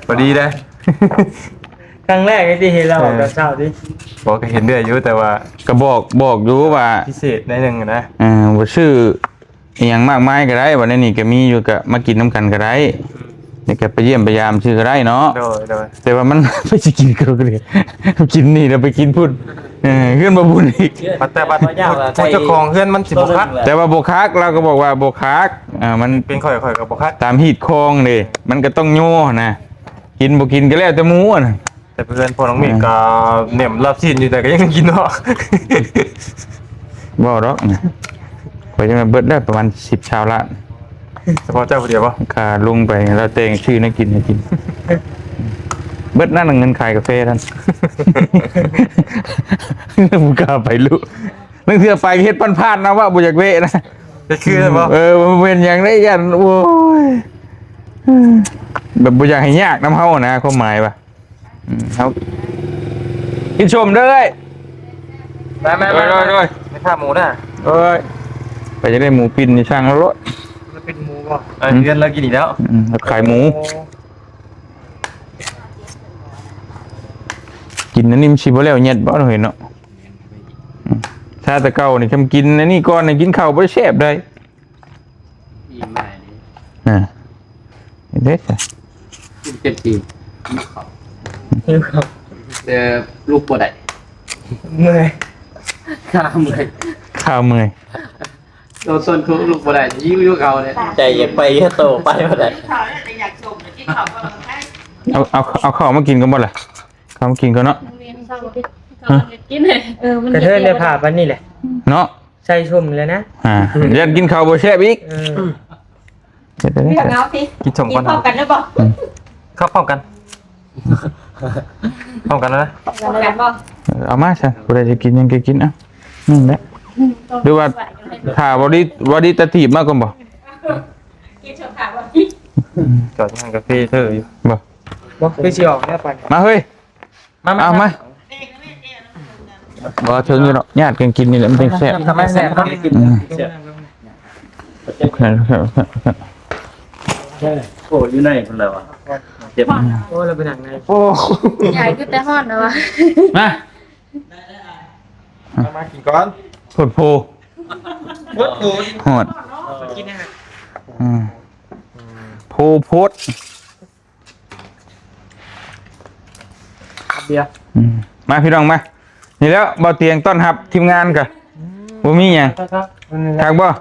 ພໍດີເດ້ ຄັ້ງແລກທີ່ເຫັນລາວອອກຕອນເຊົ້າຕິ ບໍ່ ກໍເຫັນເລື້ອຍຢູ່ ແຕ່ວ່າ ກໍບອກ ບອກຢູ່ວ່າ ພິເສດໜ້ອຍໜຶ່ງນະ ເອີ ບໍ່ຊື້ອີ່ຫຍັງມາກມາຍກໍໄດ້ ວ່າໃນນີ້ກໍມີຢູ່ ກໍມາກິນນຳກັນກໍໄດ້ ແລ້ວກໍໄປຢ້ຽມໄປຢາມຊື່ກໍໄດ້ເນາະ ໂດຍ ໂດຍ ແຕ່ວ່າມັນ ໄປຊິກິນກໍໄດ້ ກິນນີ້ແລ້ວໄປກິນພຸ້ນ ເອີ ເຮືອນບໍ່ບຸນອີກ ແຕ່ວ່າຜູ້ເຈົ້າຂອງເຮືອນມັນຊິບໍ່ຄັກ ແຕ່ວ່າບໍ່ຄັກ ລາວກໍບອກວ່າບໍ່ຄັກ ອ່າ ມັນເປັນຂ້ອຍ ຂ້ອຍກໍບໍ່ຄັກ ຕາມຮີດຄອງເດ້ ມັນກໍຕ້ອງໂຍຫັ້ນນະ ກິນບໍ່ກິນກໍແລ້ວແຕ່ໝູ່ຫັ້ນນະ ແຕ່ເພື່ອນພໍ່ນ້ອງເມກກໍແໜ້ມລາບຊີ້ນຢູ່ ແຕ່ກໍຍັງກິນເນາະ ເວົ້າດອກ ຂ້ອຍຈະມາເບິດໄດ້ປະມານສິບຊາວລ້ານ ສະເພາະເຈົ້າຜູ້ດຽວບໍ່? ຄ່າລົງໄປ ແລ້ວແຕ່ງຊື້ແນວກິນໃຫ້ກິນ ເບິດນັ້ນເງິນຂາຍກາແຟນັ້ນ ບໍ່ກ້າໄປລຸ ລາງເທື່ອໄປເຮັດຜ່ານໆນະ ວ່າບໍ່ຢາກແວະນະ ເຮັດຄືນບໍ່? ເອີ ບໍ່ແມ່ນຫຍັງເດ້ ຢ້ານ ໂອ້ຍ ແບບບໍ່ຢາກໃຫ້ຍາກນຳເຮົານະ ຄວາມໝາຍວ່າ ອືມ ເຮົາກິນຊົມເດີ ມາ ມາ ໂດຍ ໂດຍ ໂດຍ ໄປຂ້າໝູນະ ໂອ້ຍ ໄປຈະໄດ້ໝູປີ້ນນີ້ ຊ່າງເອົາໂລດ ມັນເປັນໝູບໍ່? ເອີ ເຮືອນລາວກິນອີກແລ້ວ ອືມ ລາວຂາຍໝູ ໂອ້ ກິນອັນນີ້ມັນຊິບໍ່ແລ້ວແຍດບໍ່ເນາະ ເຫັນເນາະ ອືມ ຖ້າແຕ່ເກົ່ານີ້ ຄັນກິນອັນນີ້ກ່ອນນີ້ ກິນເຂົ້າບໍ່ໄດ້ແຊບໃດ. ອີ່ມຫຼາຍເດ້ ອ່າ ເດ້ຊະ ກິນເຕັມທີ່ ຫິວເຂົ້າ ຫິວເຂົ້າ ແຕ່ລຸກບໍ່ໄດ້ ເມື່ອຍ ຂາເມື່ອຍ ຂາເມື່ອຍ ໂຕຕົນທຸກ ລຸກບໍ່ໄດ້ ຫິວຢູ່ເກົ່າເດ້ ໃຈຢາກໄປເຮັດໂຕໄປບໍ່ໄດ້ ເອົາ ເອົາ ເອົາເຂົ້າມາກິນກ່ອນບໍ່ລະ ເຂົ້າມາກິນກ່ອນເນາະ ກິນ ເອີ ມັນກະເທີນໄດ້ພາບອັນນີ້ແຫຼະເນາະ. ໃສ່ຊົມແລ້ວນະ ອ່າ ຢ້ານກິນເຂົ້າບໍ່ແຊບອີກ ເອີ ເຮັດໄດ້ ເລືອກເອົາຕິ ກິນຊົມກ່ອນ ກິນພ້ອມກັນໄດ້ບໍ່? ອືມ ເຂົ້າພ້ອມກັນ ພ້ອມກັນແລ້ວນະ ພ້ອມກັນບໍ່? ເອີ ເອົາມາຊະ ຜູ້ໃດຈະກິນຫຍັງກໍກິນ ເອົາ ນັ້ນແຫຼະ ຫຼືວ່າຖ້າບໍ່ດີ ບໍ່ດີຕະຕີບມາກ່ອນບໍ່? ກິນຊົມຖ້າບໍ່ດີ ອືມ ຈອດຮ້ານກາເຟເທີຢູ່ ບໍ່ ບໍ່ ຄືຊິອອກແລ້ວປານນີ້ ມາເຮີ້ຍ ມາ ມາ ເອົາມາ ມາ ບໍ່ເຖິງຢູ່ດອກ ຍາດກັນກິນນີ້ແຫຼະ ມັນຈັ່ງແຊບ ທຳໄມແຊບ ອືມ ແຊບ ໂອ້ ຢູ່ໃນພຸ້ນແຫຼະວ່າ ເຈັບ ໂອ້ ລະໄປນັ່ງໃນ ໂອ້ ຍາຍຄືແຕ່ຮ້ອນແລ້ວວ່າ ມາ ເອົາມາກິນກ່ອນ ໂພດໂພ ໂພດໂພ ຮອດ ກິນອາຫານ ອືມ ໂພໂພດ ເບຍ ອືມ ມາພີ່ນ້ອງມາ ນີ້ແຫຼະ ເບົາຕຽງຕ້ອນຮັບທີມງານກະ ອືມ ບໍ່ມີຫຍັງ ຄັກບໍ່?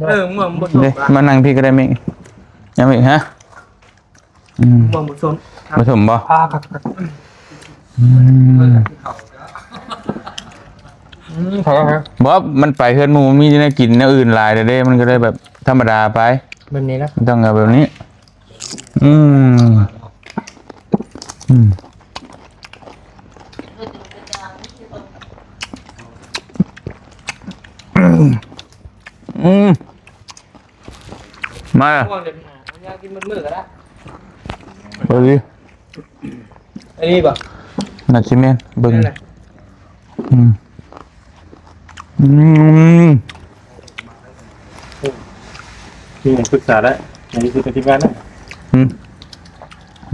ເອີ ມ່ວງບໍ່ສົມ ເດ້ ມານັ່ງພີ້ກໍໄດ້ເມກ ຍັງອີກຮະ ອືມ ມ່ວງບໍ່ສົມ ບໍ່ສົມບໍ່? ອືມ ອືມ ເຂົ້າແລ້ວຮະ ບໍ່ ມັນໄປເຮືອນໝູ່ ມັນມີແນວກິນແນວອື່ນຫຼາຍແລ້ວເດ້ ມັນກໍເລີຍແບບທຳມະດາໄປ ແບບນີ້ລະ ຕ້ອງເອົາແບບນີ້ ອືມ ອືມ ອືມ ມາ ຍາກິນມື້ໆກໍໄດ້ ເບິ່ງດິ ອັນນີ້ບໍ່? ໜ້າຊິແມ່ນ ເບິ່ງ ນັ້ນແຫຼະ ອືມ ອືມ ມີຫຍັງປຶກສາໄດ້ ໃຫຍ່ທີ່ສຸດໃນທີມງານນະ ອືມ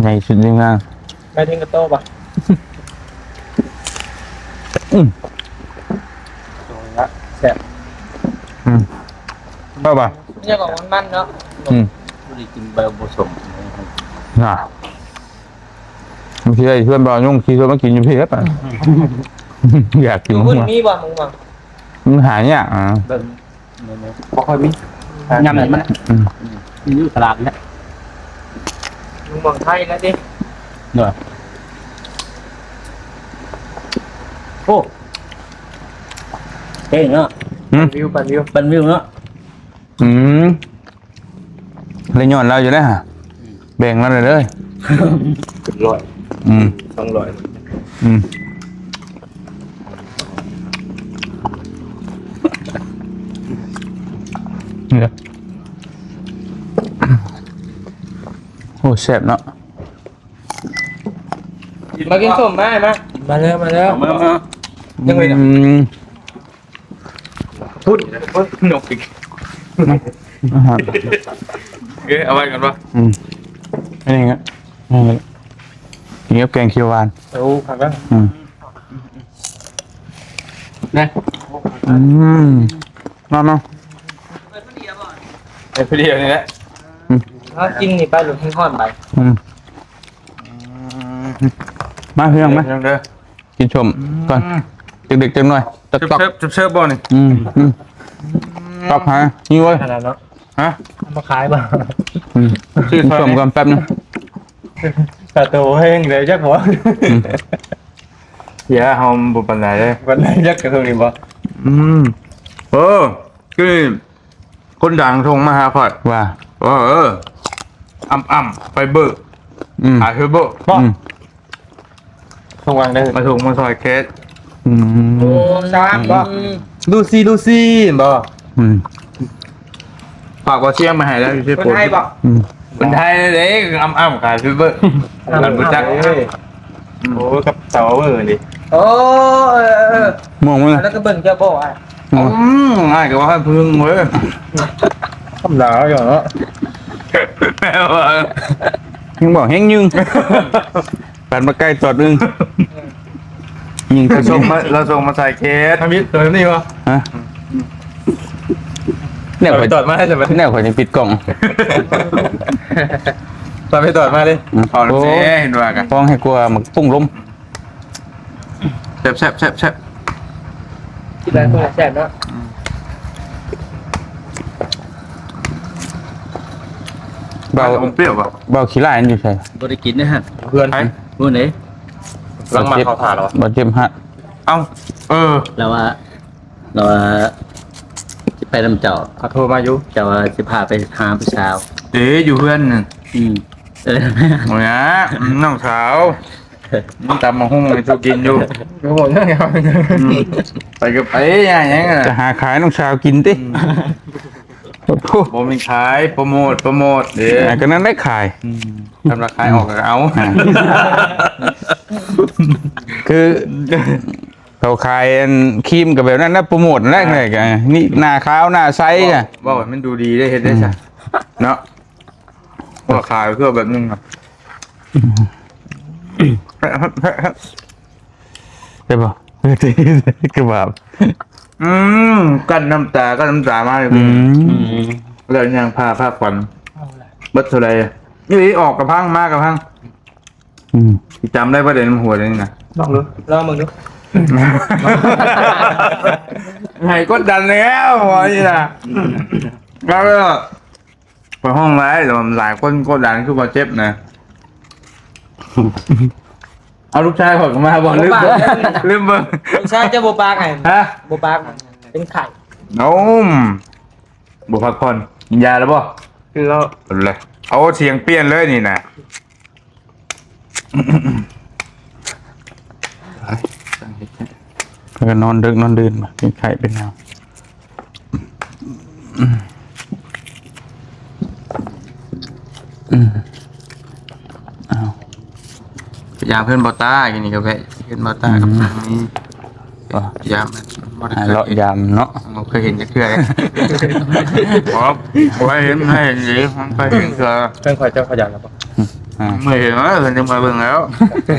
ໃຫຍ່ສຸດໃນທີມງານ ໄປເຖິງກະໂຕບໍ່? ອືມ ໂຕລະແຊບ ອືມ ເອົາບໍ່? ຍັງອອກມັນໆເນາະ ອືມ ບໍ່ໄດ້ກິນໃບບໍ່ສົມ ນະ ບາງທີໄດ້ຊວນບ່າວຍົງຂີ່ລົດມາກິນຢູ່ພີ້ແລ້ວປະ ອືມ ຢາກກິນ ຢູ່ພຸ້ນມີບໍ່ໝູຫວັງ? ມັນຫາຍາກ ອ່າ ເບິ່ງ ບໍ່ຄ່ອຍມີ ຍຳນີ້ມັນ ອືມ ມີຢູ່ຕະຫຼາດນີ້ແຫຼະ ໝູຫວັງໄທແລ້ວຕິ ໂດຍ ໂອ້ ເກັ່ງເນາະ ຫືມ ວິວ ປັ່ນວິວ ປັ່ນວິວເນາະ ອືມ ເລີຍຍ້ອນລາວຢູ່ເດ້ຫະ ແບ່ງລາວເລີຍ ຮ້ອຍ ອືມ ສອງຮ້ອຍ ອືມ ນີ້ເດີ ໂອ້ ແຊບເນາະ ມາກິນສົ້ມ ມາ ມາ ມາເດີ ມາເດີ ມາ ມາ ຍັງໄປນະ ອືມ ພຸ້ນ ນົກອີກ ອາຫານ ເອີ ເອົາໄວ້ກ່ອນວະ ອືມ ອັນນີ້ກໍ ນີ້ກໍ ກິນກັບແກງຂຽວຫວານ ໂອ້ ຄັກແລ້ວ ອືມ ນະ ອືມ ມາ ມາ ເອີ ພໍດີນີ້ແຫຼະ ອືມ ເຮົາກິນນີ້ໄປ ລົດແຮງຮ້ອນໄປ ອືມ ມາ ພີ່ນ້ອງ ມາ ເດີ ກິນສົ້ມກ່ອນ ອືມ ເດັກໆຈັກໜ່ອຍ ຕອກໆ ເຊີບ ເຊີບບໍ່ນີ້ ອືມ ອືມ ຕອກຫາ ຫິວເວີຍ ຂະໜາດເນາະ ຮະ ເອົາມາຂາຍບໍ່ ອືມ ຊື້ ກິນສົ້ມກ່ອນແປັບໜຶ່ງ ຕາໂຕແຮງເລີຍຈັກບໍ່ ອືມ ເສຍເຮົາບໍ່ປານໃດເດ້ ປານໃດຈັກກະທົງນີ້ບໍ່ ອືມ ເອີ ຄື ຄົນດັງສົ່ງມາຫາຂ້ອຍວ່າ ເອີ ເອີ ອຳໆ ໄຟເບີ ອືມ ຂາຍໄຟເບີ ອືມ ສົ່ງຫວ່າງໃດ ມາສົ່ງມາຊ່ອຍເຄສ ອືມ ໂອ້ ສາມບໍ່ ອືມ ລູຊີ ລູຊີ ແມ່ນບໍ່ ອືມ ຝາກບໍ່ຊຽງມາໃຫ້ແລ້ວ ຢູ່ເຊໂປນ ຄົນໄທບໍ່ ອືມ ຄົນໄທເດ້ ອຳໆ ຂາຍໄຟເບີ ອຳໆ ບໍ່ຮູ້ຈັກ ເອີ ໂອ້ ກັບເຕົາເບີນີ້ ໂອ້ ເອີ ເອີ ມ່ວງບໍ່ລະ ແລ້ວກໍເບິ່ງເຈົ້າບໍ່ ອືມ ອືມ ອ້າຍກໍວ່າໃຫ້ເພິ່ງເວີຍ ທຳລາວຢູ່ເນາະ ແປວ່າ ຍັງບອກແຮງຍິງ ປານປາໄກ່ຕອດອຶ່ງ ຍິງຂຶ້ນ ລາວສົ່ງມາ ລາວສົ່ງມາໃສ່ເຄສ ທຳອິດຕົວນີ້ບໍ່ ຮະ ແນວຂ້ອຍ ຕອດມາໃຫ້ ແນວຂ້ອຍຍັງປິດກ້ອງ ຕອດໄປຕອດມາເດ້ ອືມ ເອົາແລ້ວ ໂອ້ ເຫັນວ່າກັນ ຟ້ອງໃຫ້ກວ່າໝາກປຸ້ງລົມ ແຊບໆໆໆ ກິນແລ້ວກໍແຊບເນາະ ອືມ ເບົາ ອມປ່ຽວບໍ່ ເບົາຂີ້ລ້າຍຢູ່ໃສ ບໍ່ໄດ້ກິນເດ້ຫັ້ນ ເພື່ອນ ພຸ້ນເດ້ ຫຼັງມາເຂົ້າຖ້າແລ້ວ ບໍ່ເຈັບຫະ ເອົ້າ ເອີ ລາວວ່າ ລາວວ່າ ຊິໄປນຳເຈົ້າ ເຂົາໂທມາຢູ່ ເຈົ້າວ່າຊິພາໄປຫາຜູ້ສາວ ເດ້ ຢູ່ເຮືອນນັ້ນ ອືມ ເອີ ໂອ້ຍ ນ້ອງສາວ ມັນຕຳໝາກຫຸ່ງໃຫ້ສູ່ກິນຢູ່ ບໍ່ຫຍັງ ອືມ ໄປກໍໄປ ຫຍັງ ຈະຫາຂາຍນ້ອງສາວກິນຕິ ອືມ ໂອ້ໂຫ ບໍ່ແມ່ນຂາຍ ໂປຣໂມດ ໂປຣໂມດເດ້ ອ່າ ກໍນັ້ນແຫຼະຂາຍ ອືມ ກຳລັງຂາຍອອກກໍເອົາ ອ່າ ຄື ເຂົາຂາຍອັນຄຣີມກໍແບບນັ້ນນະ ໂປຣໂມດນັ້ນແຫຼະ ອ່າ ນີ້ໜ້າຂາວໜ້າໃສ ເວົ້າ ເວົ້າໃຫ້ມັນດູດີໄດ້ເຮັດໄດ້ຊະ ອືມ ເນາະ ວ່າຂາຍຄືແບບໜຶ່ງນະ ໄດ້ບໍ່? ຄືບາບ ອືມ ກັ້ນນ້ຳຕາ ກັ້ນນ້ຳຕາມາ ອືມ ແລ້ວຍ່າງພາ ພາຂວັນ ເບິດເທົ່າໃດ? ອີ່ຫຼີ ອອກກະພັງ ມາກະພັງ ອືມ ຊິຈຳໄດ້ບໍ່ເດ ນ້ຳຫົວນີ້ນະ ລອງດູ ລອງເບິ່ງດູ ໃຫ້ກົດດັນແລ້ວ ວ່ານີ້ນະ ແລ້ວ ຂ້ອຍຮ້ອງຫຼາຍ ແຕ່ວ່າຫຼາຍຄົນກົດດັນຄືບໍ່ເຈັບນະ ເອົາລູກຊາຍຂ້ອຍກໍມາບໍ່ ລືມເບິ່ງ ລືມເບິ່ງ ລູກຊາຍເຈົ້າບໍ່ປາກໃຫ້ ຮະ ບໍ່ປາກ ເປັນໄຂ້ ໂອ້ ບໍ່ພັກຜ່ອນ ກິນຢາແລ້ວບໍ່? ກິນແລ້ວ ເອົາ ສຽງປ່ຽນເລີຍນີ້ນະ. ແລ້ວກໍນອນດຶກນອນດື່ນ ເປັນໄຂ້ເປັນຫຍັງ ອືມ ອ້າວ ໄປຢາມເພື່ອນບໍ່ຕາ ກິນນີ້ກໍແວະເພື່ອນບໍ່ຕາກັບ ອືມ ທາງນີ້ ບໍ່ ຢາມ ບໍ່ໄດ້ ອ່າ ເຄີຍ ເລາະຢາມເນາະ ບໍ່ເຄີຍເຫັນຈັກເທື່ອເລີຍ ບໍ່ ບໍ່ເຫັນ ໃຫ້ເຫັນເດ້ ບໍ່ເຄີຍເຫັນເທື່ອ ເພິ່ນຄອຍເຈົ້າຂະຫຍັນແລ້ວບໍ່? ອ່າ ເມື່ອເຫັນວ່າເພິ່ນຈະມາເບິ່ງແລ້ວ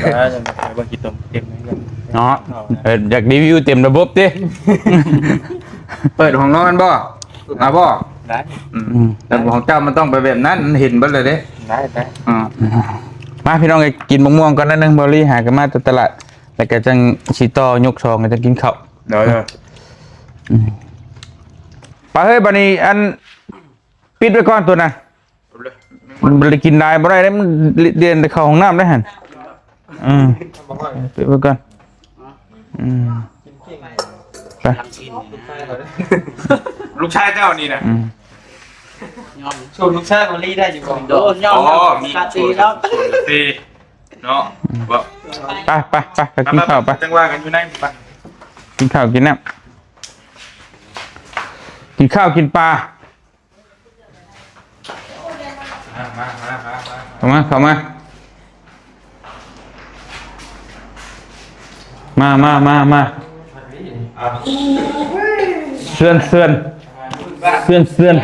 ອ່າ ເບິ່ງຂີ້ຕົມເຕັມເຮືອນເນາະ ເອີ ຢາກຣີວິວເຕັມລະບົບຕິ ເປີດຫ້ອງນອນບໍ່? ເອົາບໍ່? ໄດ້ ອືມ ອືມ ແຕ່ຂອງເຈົ້າມັນຕ້ອງໄປແບບນັ້ນ ມັນເຫັນເບິດເລີຍເດ້ ໄດ້ ໄດ້ ອ່າ ມາ ພີ່ນ້ອງເອີຍ ກິນໝາກມ່ວງກ່ອນໜ້ອຍໜຶ່ງ ບໍ່ລີຫາກັນມາແຕ່ຕະຫຼາດ ແລ້ວກໍຈັ່ງຊິຕໍ່ຍົກສອງ ກໍຈັ່ງກິນເຂົ້າ ໂດຍ ໂດຍ ອືມ ໄປເຮີ້ຍ ບັດນີ້ ອັນ ປິດໄວ້ກ່ອນໂຕນັ້ນ ມັນບໍ່ໄດ້ກິນຫຼາຍບໍ່ໄດ້ເດ້ ມັນລຽນແຕ່ເຂົ້າຫ້ອງນ້ຳໄດ້ຫັ້ນ ອືມ ປິດໄວ້ກ່ອນ ອືມ ໄປ ລູກຊາຍເຈົ້ານີ້ນະ ອືມ ຍອມ ໂຊລູກຊາຍບໍ່ລີໄດ້ຢູ່ບໍ່? ໂອ້ ຍອມ ໂອ້ ມີ ກາຕີເນາະ ໂຊກາຕີເນາະ ອືມ ບໍ່ ໄປ ໄປ ໄປ ໄປກິນເຂົ້າໄປ ຈັ່ງວ່າກັນຢູ່ໃນ ໄປ ກິນເຂົ້າກິນນ້ຳ ກິນເຂົ້າກິນປາ. ມາ ມາ ມາ ມາ ເຂົ້າມາ ເຂົ້າມາ ມາ ມາ ມາ ມາ ເຊີນ ເຊີນ ເຊີນ ເຊີນ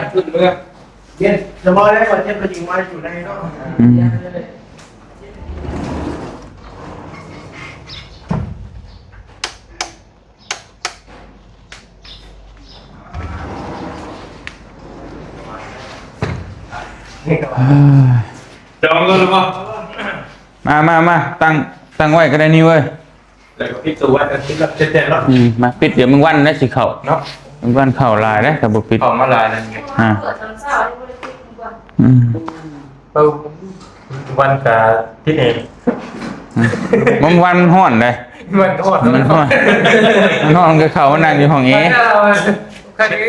ເຢັນສະບາຍແລ້ວ ວ່າເຈັບກະຈິງມາຢູ່ໃນເນາະ ອືມ. ຈອງກ່ອນແລ້ວບໍ່? ມາ ມາ ມາ ຕັ້ງ ຕັ້ງໄວ້ກໍໄດ້ນີ້ເວີຍ ແລ້ວກໍປິດໂຕໄວ້ ແລ້ວປິດແລ້ວເຊັດແທ້ເນາະ ອືມ ມາປິດ ດຽວແມງວັນໄດ້ຊິເຂົ້າເນາະ ແມງວັນເຂົ້າຫຼາຍເດ້ ຖ້າບໍ່ປິດ ເຂົ້າມາຫຼາຍແລ້ວນີ້ ອ່າ ອືມ. ເອີ ວັນກະທິດເອງ ມັນ ວັນມັນຮ້ອນເດ້ ມັນຮ້ອນ ມັນຮ້ອນ ມັນຮ້ອນ ມັນກໍເຂົ້າມານັ່ງຢູ່ຫ້ອງແອ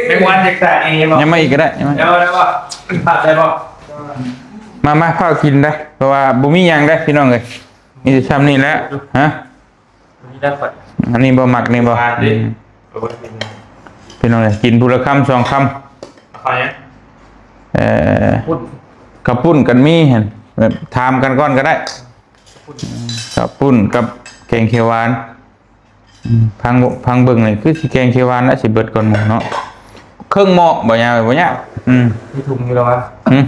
ແມງວັນຈາກຕາເອບໍ່? ຍັງມາອີກກໍໄດ້ ຍັງມາ ໄດ້ບໍ່? ພາບໄດ້ບໍ່? ມາ ມາ ພ້າວກິນໄດ້ ເພາະວ່າບໍ່ມີຫຍັງເດ້ພີ່ນ້ອງເອີຍ ມີແຕ່ຊ່ຳນີ້ແຫຼະ ຮະ. ອັນນີ້ບໍ່ມັກນີ້ບໍ່? ອືມ ພີ່ນ້ອງເອີຍ ກິນຜູ້ລະຄຳສອງຄຳ ເຂົ້າຫຍັງ? ເອີ ເຂົ້າປຸ້ນກັນມີຫັ້ນ ແບບຖາມກັນກ່ອນກໍໄດ້ ເຂົ້າປຸ້ນກັບແກງຂຽວຫວານ ອືມ ພັງ ພັງເບິ່ງນີ້ຄືຊິແກງຂຽວຫວານລະ ຊິເບິດກ່ອນໝູ່ເນາະ ເຄິ່ງໝໍ້ບໍ່ຍາວ ບໍ່ຍາກ ອືມ ມີຖົງຢູ່ແລ້ວວະ? ຫື?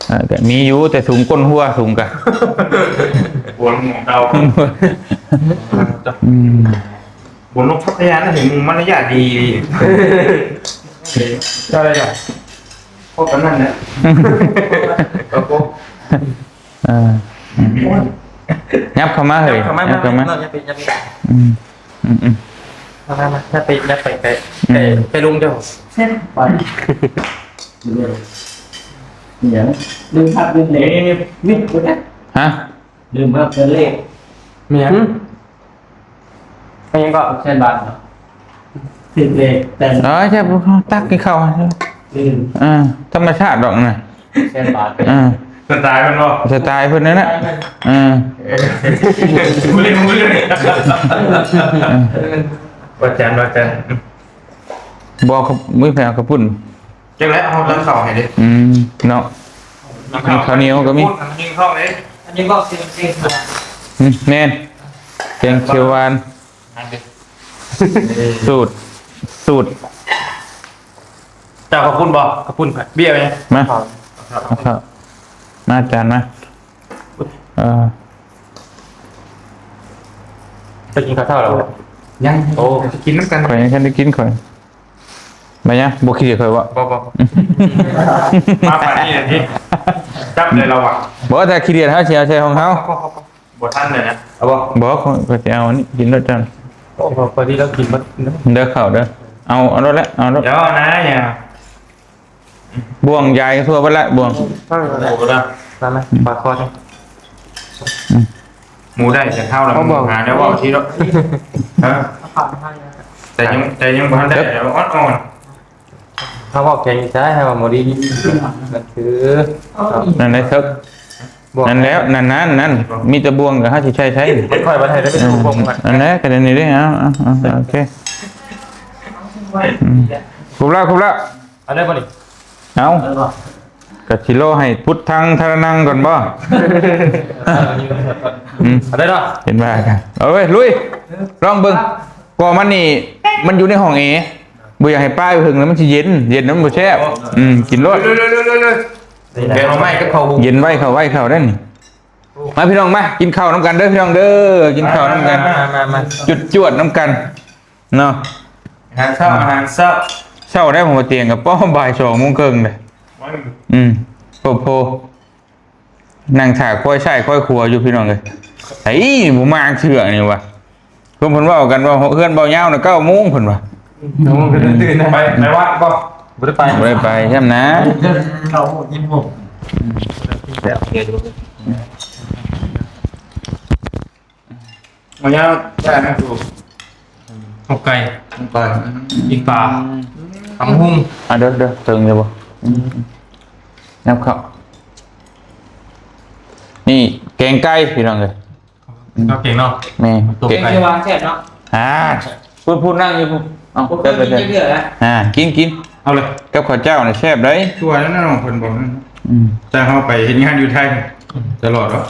ເອີ ກໍມີຢູ່ ແຕ່ຖົງກົ້ນຫົວ ຖົງກະ ຫົວໝໍ້ເກົ່າ ອືມ ບົນນົກພັກທະຍານະ ເຫັນໝູ່ມາລະຍາດດີ ເຈົ້າໄດ້ລະ ພວກປານນັ້ນນະ ເອີ ຍັບເຂົ້າມາເຮີ້ຍ ຍັບເຂົ້າມາ ຍັບເຂົ້າມາ ເນາະ ຍັບໄປ ຍັບໄປ ອືມ ອືມ ອືມ ມາ ມາ ມາ ໄປ ໄປ ໄປ ອືມ ໄປ ໄປລຸງເຈົ້າ ເຊັ່ນ ໄປ ຫຍັງ? ລືມພັບລືມເລກ ນີ້ ນີ້ ວິດບໍ່ໄດ້ ຮະ? ລືມພັບລືມເລກ ມີຫຍັງ? ຫືມ? ເປັນຫຍັງກໍ? ແສນບາດເນາະ ຖືກເລກແຕ່ ເອີຍ ແຊບ ຕັກກິນເຂົ້າ ລືມ ອ່າ ທຳມະຊາດດອກນະ ແສນບາດ ອ່າ ສະໄຕເພິ່ນບໍ່? ສະໄຕເພິ່ນນັ້ນນະ ເອີ ບໍ່ໄດ້ຮູ້ເລີຍ ວ່າຈັນ ວ່າຈັນ ບໍ່ ເຂົາ ມື້ແພເຂົາປຸ້ນ ຈັກແລ້ວ ເຮົາຕັ້ງເຂົ້າໃຫ້ເດ້ ອືມ ເນາະ ເຂົ້າໜຽວກໍມີ ກິນເຂົ້າເດ້ ອັນນີ້ບອກຊິ ອືມ ແມ່ນ ແກງຂຽວຫວານ ສູດ ສູດ ເຈົ້າເຂົ້າປຸ້ນບໍ່? ເຂົ້າປຸ້ນ ເບຍໄຫມ? ມາ ເອົາເຂົ້າ ມາ ຈານມາ ເອີ ໄປກິນເຂົ້າເຊົ້າແລ້ວບໍ່? ຍັງ ໂອ້ ກິນນຳກັນ ຂ້ອຍຍັງບໍ່ທັນໄດ້ກິນ ຂ້ອຍ ມາຍັງ ບໍ່ຂີ້ດຽດຂ້ອຍບໍ່? ບໍ່ ບໍ່ ມາປານນີ້ແຫຼະຕິ ຈັບໄດ້ແລ້ວວ່າ ບໍ່ ຖ້າຂີ້ດຽດເຮົາຊິເອົາໃສ່ຂອງເຮົາ ບໍ່ ບໍ່ ບໍ່ ບໍ່ທັນເລີຍນະ ເອົາບໍ່? ບໍ່ ຂ້ອຍຊິເອົາອັນນີ້ກິນໂລດເຈົ້າ ໂອ້ ພໍດີລາວກິນໝົດເດີ ເຂົ້າເດີ ເອົາ ເອົາໂລດແຫຼະ ເອົາໂລດ ດຽວນະ ຢ່າ ບ່ວງຢາຍທົ່ວເບິດລະ ບ່ວງ ເອົາໂລດ ມາ ມາ ປາກຄໍ ອືມ ໝູໄດ້ແຕ່ເທົ່າລະ ເອົາບໍ່ ໝູຫາແນວເວົ້າທີ່ເນາະ ຮະ ແຕ່ຍັງ ແຕ່ຍັງບໍ່ທັນໄດ້ ແຕ່ວ່າອ່ອນໆ ເຮົາເວົ້າແຂງໃສ່ ເຮົາບໍ່ໄດ້ ນັ້ນຄື ນັ້ນແຫຼະ ນັ້ນແຫຼະ ນັ້ນ ນັ້ນ ນັ້ນ ມີແຕ່ບ່ວງກໍເຮົາຊິໃຊ້ໃຊ້ ຂ້ອຍວ່າໃຫ້ໄດ້ເປັນ ເອີ ບ່ວງ ນັ້ນແຫຼະ ກໍໄດ້ນີ້ເດ້ ເອົາ ເອົາ ເອົາ ໂອເຄ ອືມ ຄົບແລ້ວ ຄົບແລ້ວ ເອົາໄດ້ບໍ່ນີ້? ເອົາ ເອົາບໍ່? ກະຊິລໍໃຫ້ພຸດທັງທະລະນັງກ່ອນບໍ່? ອືມ ເອົາໄດ້ເນາະ ເຫັນວ່າກັນ ເອົາເວີຍ ລຸຍ ລອງເບິ່ງ ກໍມັນນີ້ ມັນຢູ່ໃນຫ້ອງແອ ບໍ່ຢາກໃຫ້ປ້າຍໄປເຖິງ ແລ້ວມັນຊິເຢັນ ເຢັນແລ້ວມັນບໍ່ແຊບ ອືມ ກິນໂລດ ເຢັນໄວ້ ເຂົ້າໄວ້ ເຂົ້າໄດ້ນີ້ ມາພີ່ນ້ອງ ມາກິນເຂົ້ານຳກັນເດີ ພີ່ນ້ອງເດີ ກິນເຂົ້ານຳກັນ ມາ ມາ ມາ ຈຸດຈວດນຳກັນ ເນາະ ອາຫານເຊົ້າ ອືມ ອາຫານເຊົ້າ ເຊົ້າໄດ້ ຜົມວ່າຕຽງກັບປ້ອມບ່າຍສອງໂມງເຄິ່ງເດ້ ອືມ ໂອ້ໂຫ ນັ່ງຖ້າຄອຍຊ້າຍຄອຍຂວາຢູ່ພີ່ນ້ອງເອີຍ ໄອ້ ບໍ່ມາເທື່ອນີ້ຫວາ ເພິ່ນ ເພິ່ນເວົ້າກັນວ່າເຮືອນເບົາຍາວນະເກົ້າໂມງເພິ່ນວ່າ ເກົ້າໂມງກໍຕື່ນນະ ໄປ ໄປວັດບໍ່? ບໍ່ໄດ້ໄປ ບໍ່ໄດ້ໄປຊ້ຳນະ ເກົ້າໂມງ ສິບໂມງ ອືມ ແລ້ວ ອືມ ເອົາຍາວໄດ້ນະ ອອກໄກ ໄປ ອີກປາ ຕຳບັກຫຸ່ງ ອ່າ ເດີ ເດີ ເຖິງຢູ່ບໍ່? ອືມ ຍັບເຂົ້າ ນີ້ແກງໄກ່ພີ່ນ້ອງເອີຍ. ອືມ ເອົາເກັ່ງເນາະ ແມ່ນ ແກງຂຽວຫວານແຊບເນາະ. ອ່າ ຜູ້ ຜູ້ນັ່ງຢູ່ຜູ້ ເອົາ ບໍ່ເຄີຍກິນຈັກເທື່ອນະ. ອ່າ ກິນ ກິນ ເອົາເລີຍ ກັບເຂົ້າເຈົ້ານີ້ແຊບເດ້. ຄືວ່ານັ້ນເນາະ ເພິ່ນບອກນັ້ນ. ອືມ ແຕ່ເຮົາໄປເຮັດງານຢູ່ໄທ ອືມ ຕະຫຼອດເນາະ.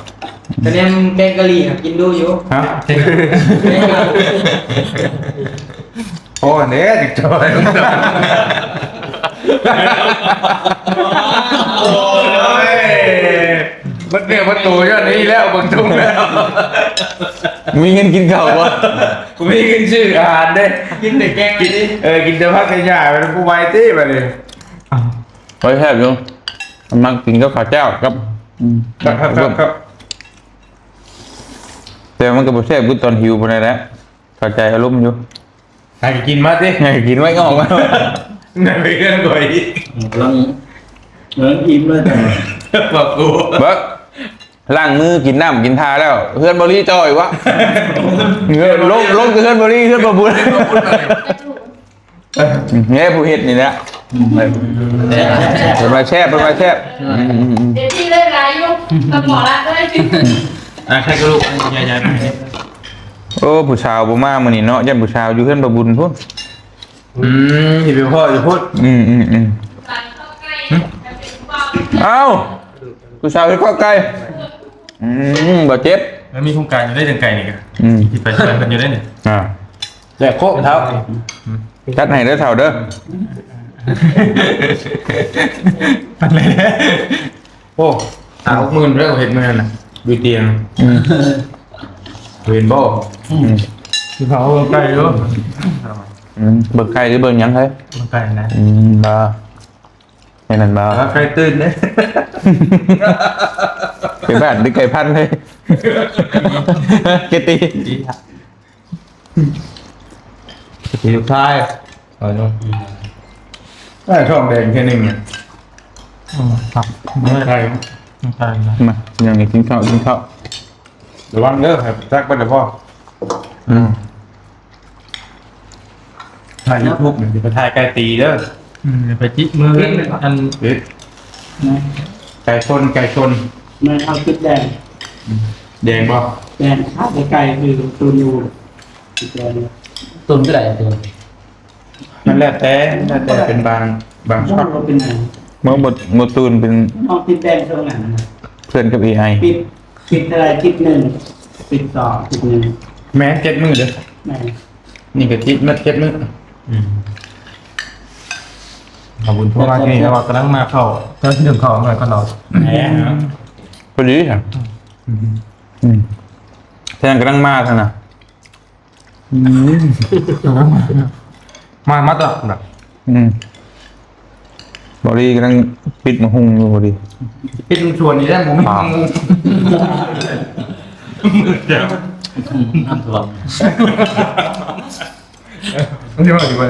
ກະແນມແກງກະຫຼີ່ຫາກິນດູຢູ່. ຮະ? ໂອ້ ເດ້ ຈັກຈອຍ ໂອ້ຍ ເບິດເນື້ອເບິດໂຕຍ້ອນນີ້ແລ້ວ ເບິ່ງຊົງແລ້ວ. ມີເງິນກິນເຂົ້າບໍ່? ບໍ່ມີເງິນຊື້ອາຫານເດ້ ກິນແຕ່ແກງນີ້. ເອີ ກິນແຕ່ຜັກແຕ່ຫຍ້າ ບໍ່ໄຫວຕິບາດນີ້. ເອີ ແຊບຢູ່ ມັກກິນກັບເຂົ້າເຈົ້າກັບ ອືມ ແຊບໆ ແຕ່ມັນກໍບໍ່ແຊບຄືຕອນຫິວປານໃດແຫຼະ ເຂົ້າໃຈອາລົມຢູ່. ໃຫ້ກິນມາຕິ ໃຫ້ກິນໄວ້ອອກມາ ໄດ້ໄປເຮືອນຂ້ອຍອີກ. ກຳລັງ ກຳລັງອີ່ມເລີຍ ບັກກູ ເບິ່ງ ລ້າງມືກິນນ້ຳກິນທ່າແລ້ວ ເຮືອນບໍ່ລີຈ່ອຍວະ. ເຮືອນ ລົງ ລົງແຕ່ເຮືອນບໍ່ລີ ເຮືອນບໍ່ບຸນ ແມ່ຜູ້ເຮັດນີ້ແຫຼະ. ອືມ ເພິ່ນວ່າແຊບ ເພິ່ນວ່າແຊບ. ອືມ ອືມ ອືມ ເດທີ່ເລີຍຫຼາຍຢູ່ ກັບໝໍລັດເລີຍ. ອ່າ ໃສ່ກະດູກ ຍ້າຍໆ ໄປ. ໂອ້ ຜູ້ສາວບໍ່ມາມື້ນີ້ເນາະ ຢ້ານຜູ້ສາວຢູ່ເຮືອນບ່າວບຸນພຸ້ນ. ອືມ ຊິໄປພໍ້ຢູ່ພຸ້ນ. ອືມ ອືມ ອືມ ເອົ້າ ຜູ້ສາວເຮັດເຂົ້າໄກ່. ອືມ ບໍ່ເຈັບ ມັນມີໂຄງການຢູ່ໄດ້ ເລື່ອງໄກ່ນີ້ກະ ອືມ ຊິໄປຊ່ວຍເພິ່ນຢູ່ໄດ້ນີ້. ອ່າ ແລກໂຄກເຖົ້າ ອືມ ຈັດໃຫ້ເດີເຖົ້າເດີ. ປານໃດ? ໂອ້ ຫ້າຫົກໝື່ນແລ້ວເຮັດມື້ນັ້ນນະ ຢູ່ຕຽງ. ອືມ ເຫັນບໍ່? ອືມ ຊິເຜົາເບິ່ງໄກ່ຢູ່. ອືມ ເບິ່ງໄກ່ຫຼືເບິ່ງຫຍັງເຮີ້ຍ? ເບິ່ງໄກ່ນະ. ອືມ ບໍ່ ແມ່ນນັ້ນບໍ່? ເອົາໄກ່ຕື່ນເດ້ ໄກ່ບ້ານຫຼືໄກ່ພັນເຮີ້ຍ? ເກດຕີ ເກດຕີລູກຊາຍ. ໄກ່ທ້ອງແດງແຄ່ໜຶ່ງ. ອືມ ຄັບ ໄກ່ ໄກ່ນະ. ມາ ຍັງກິນເຂົ້າ ກິນເຂົ້າ. ລະວັງເດີ ໃຫ້ຈັກໄປເດີພໍ່. ອືມ ຖ່າຍຢູທູບນີ້ ໄປຖ່າຍໄກ່ຕີເດີ. ອືມ ໄປຈິກມື ອັນ ໄກ່ຊົນ ໄກ່ຊົນ. ແມ່ນ ເອົາຈຸດແດງ. ອືມ ແດງບໍ່? ແດງ ຂາດແຕ່ໄກ່ຄືຕຸນຢູ່. ຕຸນຄືໃດ? ຕຸນ ມັນແລ້ວແຕ່ ແລ້ວແຕ່ເປັນບາງ ບາງຊັອດ. ເມື່ອບໍ່ ບໍ່ຕື່ນເປັນ ເອົາຕິດແດງຊ່ວງນັ້ນນະ ເພື່ອນກັບເອໄອ. ປິດ ປິດເທົ່າໃດ? ຕິດໜຶ່ງ ຕິດສອງ ຕິດໜຶ່ງ. ແມ່ນ ເຈັດມື້ເດີ້. ແມ່ນ ນີ້ກໍຕິດໝົດເຈັດມື້. ອືມ ຂອບຄຸນພວກວ່ານີ້ ວ່າກຳລັງມາເຂົ້າ ກໍເລື່ອງເຂົ້າມາກໍເນາະ. ແມ່ນ ພໍດີ ອືມ ອືມ ແທງກຳລັງມາຊັ້ນນະ. ອືມ ມາ ມາຕະຫຼອດນະ. ອືມ ບໍລິກຳລັງປິດໝາກຫຸ່ງຢູ່ ບໍລິ ປິດສວນນີ້ແຫຼະ ບໍ່ມີໝາກຫຸ່ງ. ມືດແລ້ວ ອືມ ນ້ຳຖ້ວມ ມັນຊິວ່າຢູ່ບໍ່?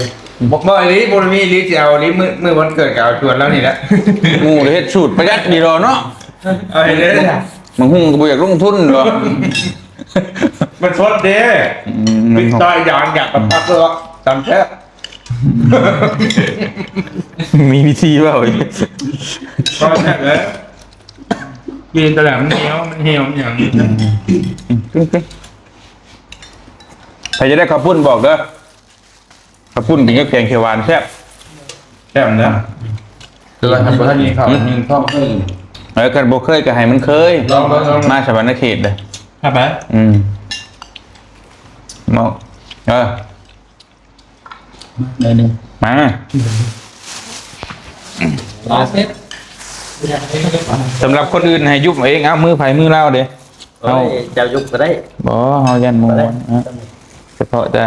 ບໍ່ ບໍ່ອີ່ຫຼີ ບໍ່ມີອີ່ຫຼີ ຊິເອົາອີ່ຫຼີ ມື້ ມື້ວັນເກີດກໍເອົາສວນລາວນີ້ແຫຼະ. ໝູ່ເຮັດສູດປະຢັດດີດອກເນາະ. ເອົາໃຫ້ເລີຍ ໝາກຫຸ່ງກໍບໍ່ຢາກລົງທຶນດອກ. ມັນສົດເດ້. ອືມ ປິດຕາຢາງຢາກກັບປັກເລີຍ ຕຳແຊບ. ມີວິທີເວົ້າອີກ ກໍແຊບເລີຍ. ກິນຕະແຫຼມມັນຫ່ຽວ ມັນຫ່ຽວຫຍັງ. ອືມ ໃຜຈະໄດ້ເຂົ້າປຸ້ນບອກເດີ້. ເຂົ້າປຸ້ນກິນກັບແກງຂຽວຫວານແຊບ ແຊບນະ. ຄືວ່າຖ້າບໍ່ທັນກິນເຂົ້າ ກິນພ້ອມເຄີຍ. ເອີ ຄັນບໍ່ເຄີຍກໍໃຫ້ມັນເຄີຍ. ລອງເບິ່ງ ລອງເບິ່ງ ມາສະຫວັນນະເຂດເດີ້. ໄປ ອືມ ເນາະ ເອີ ໜ້ອຍໜຶ່ງ ມາ ມາເສັດ. ສຳລັບຄົນອື່ນໃຫ້ຍຸບເອົາເອງ ເອົາ ມືໃຜມືລາວເດ້. ໂອ້ຍ ເຈົ້າຍຸບກໍໄດ້. ບໍ່ ເຮົາຢ້ານໝູ່ ບໍ່ໄດ້ ເອີ ສະເພາະແຕ່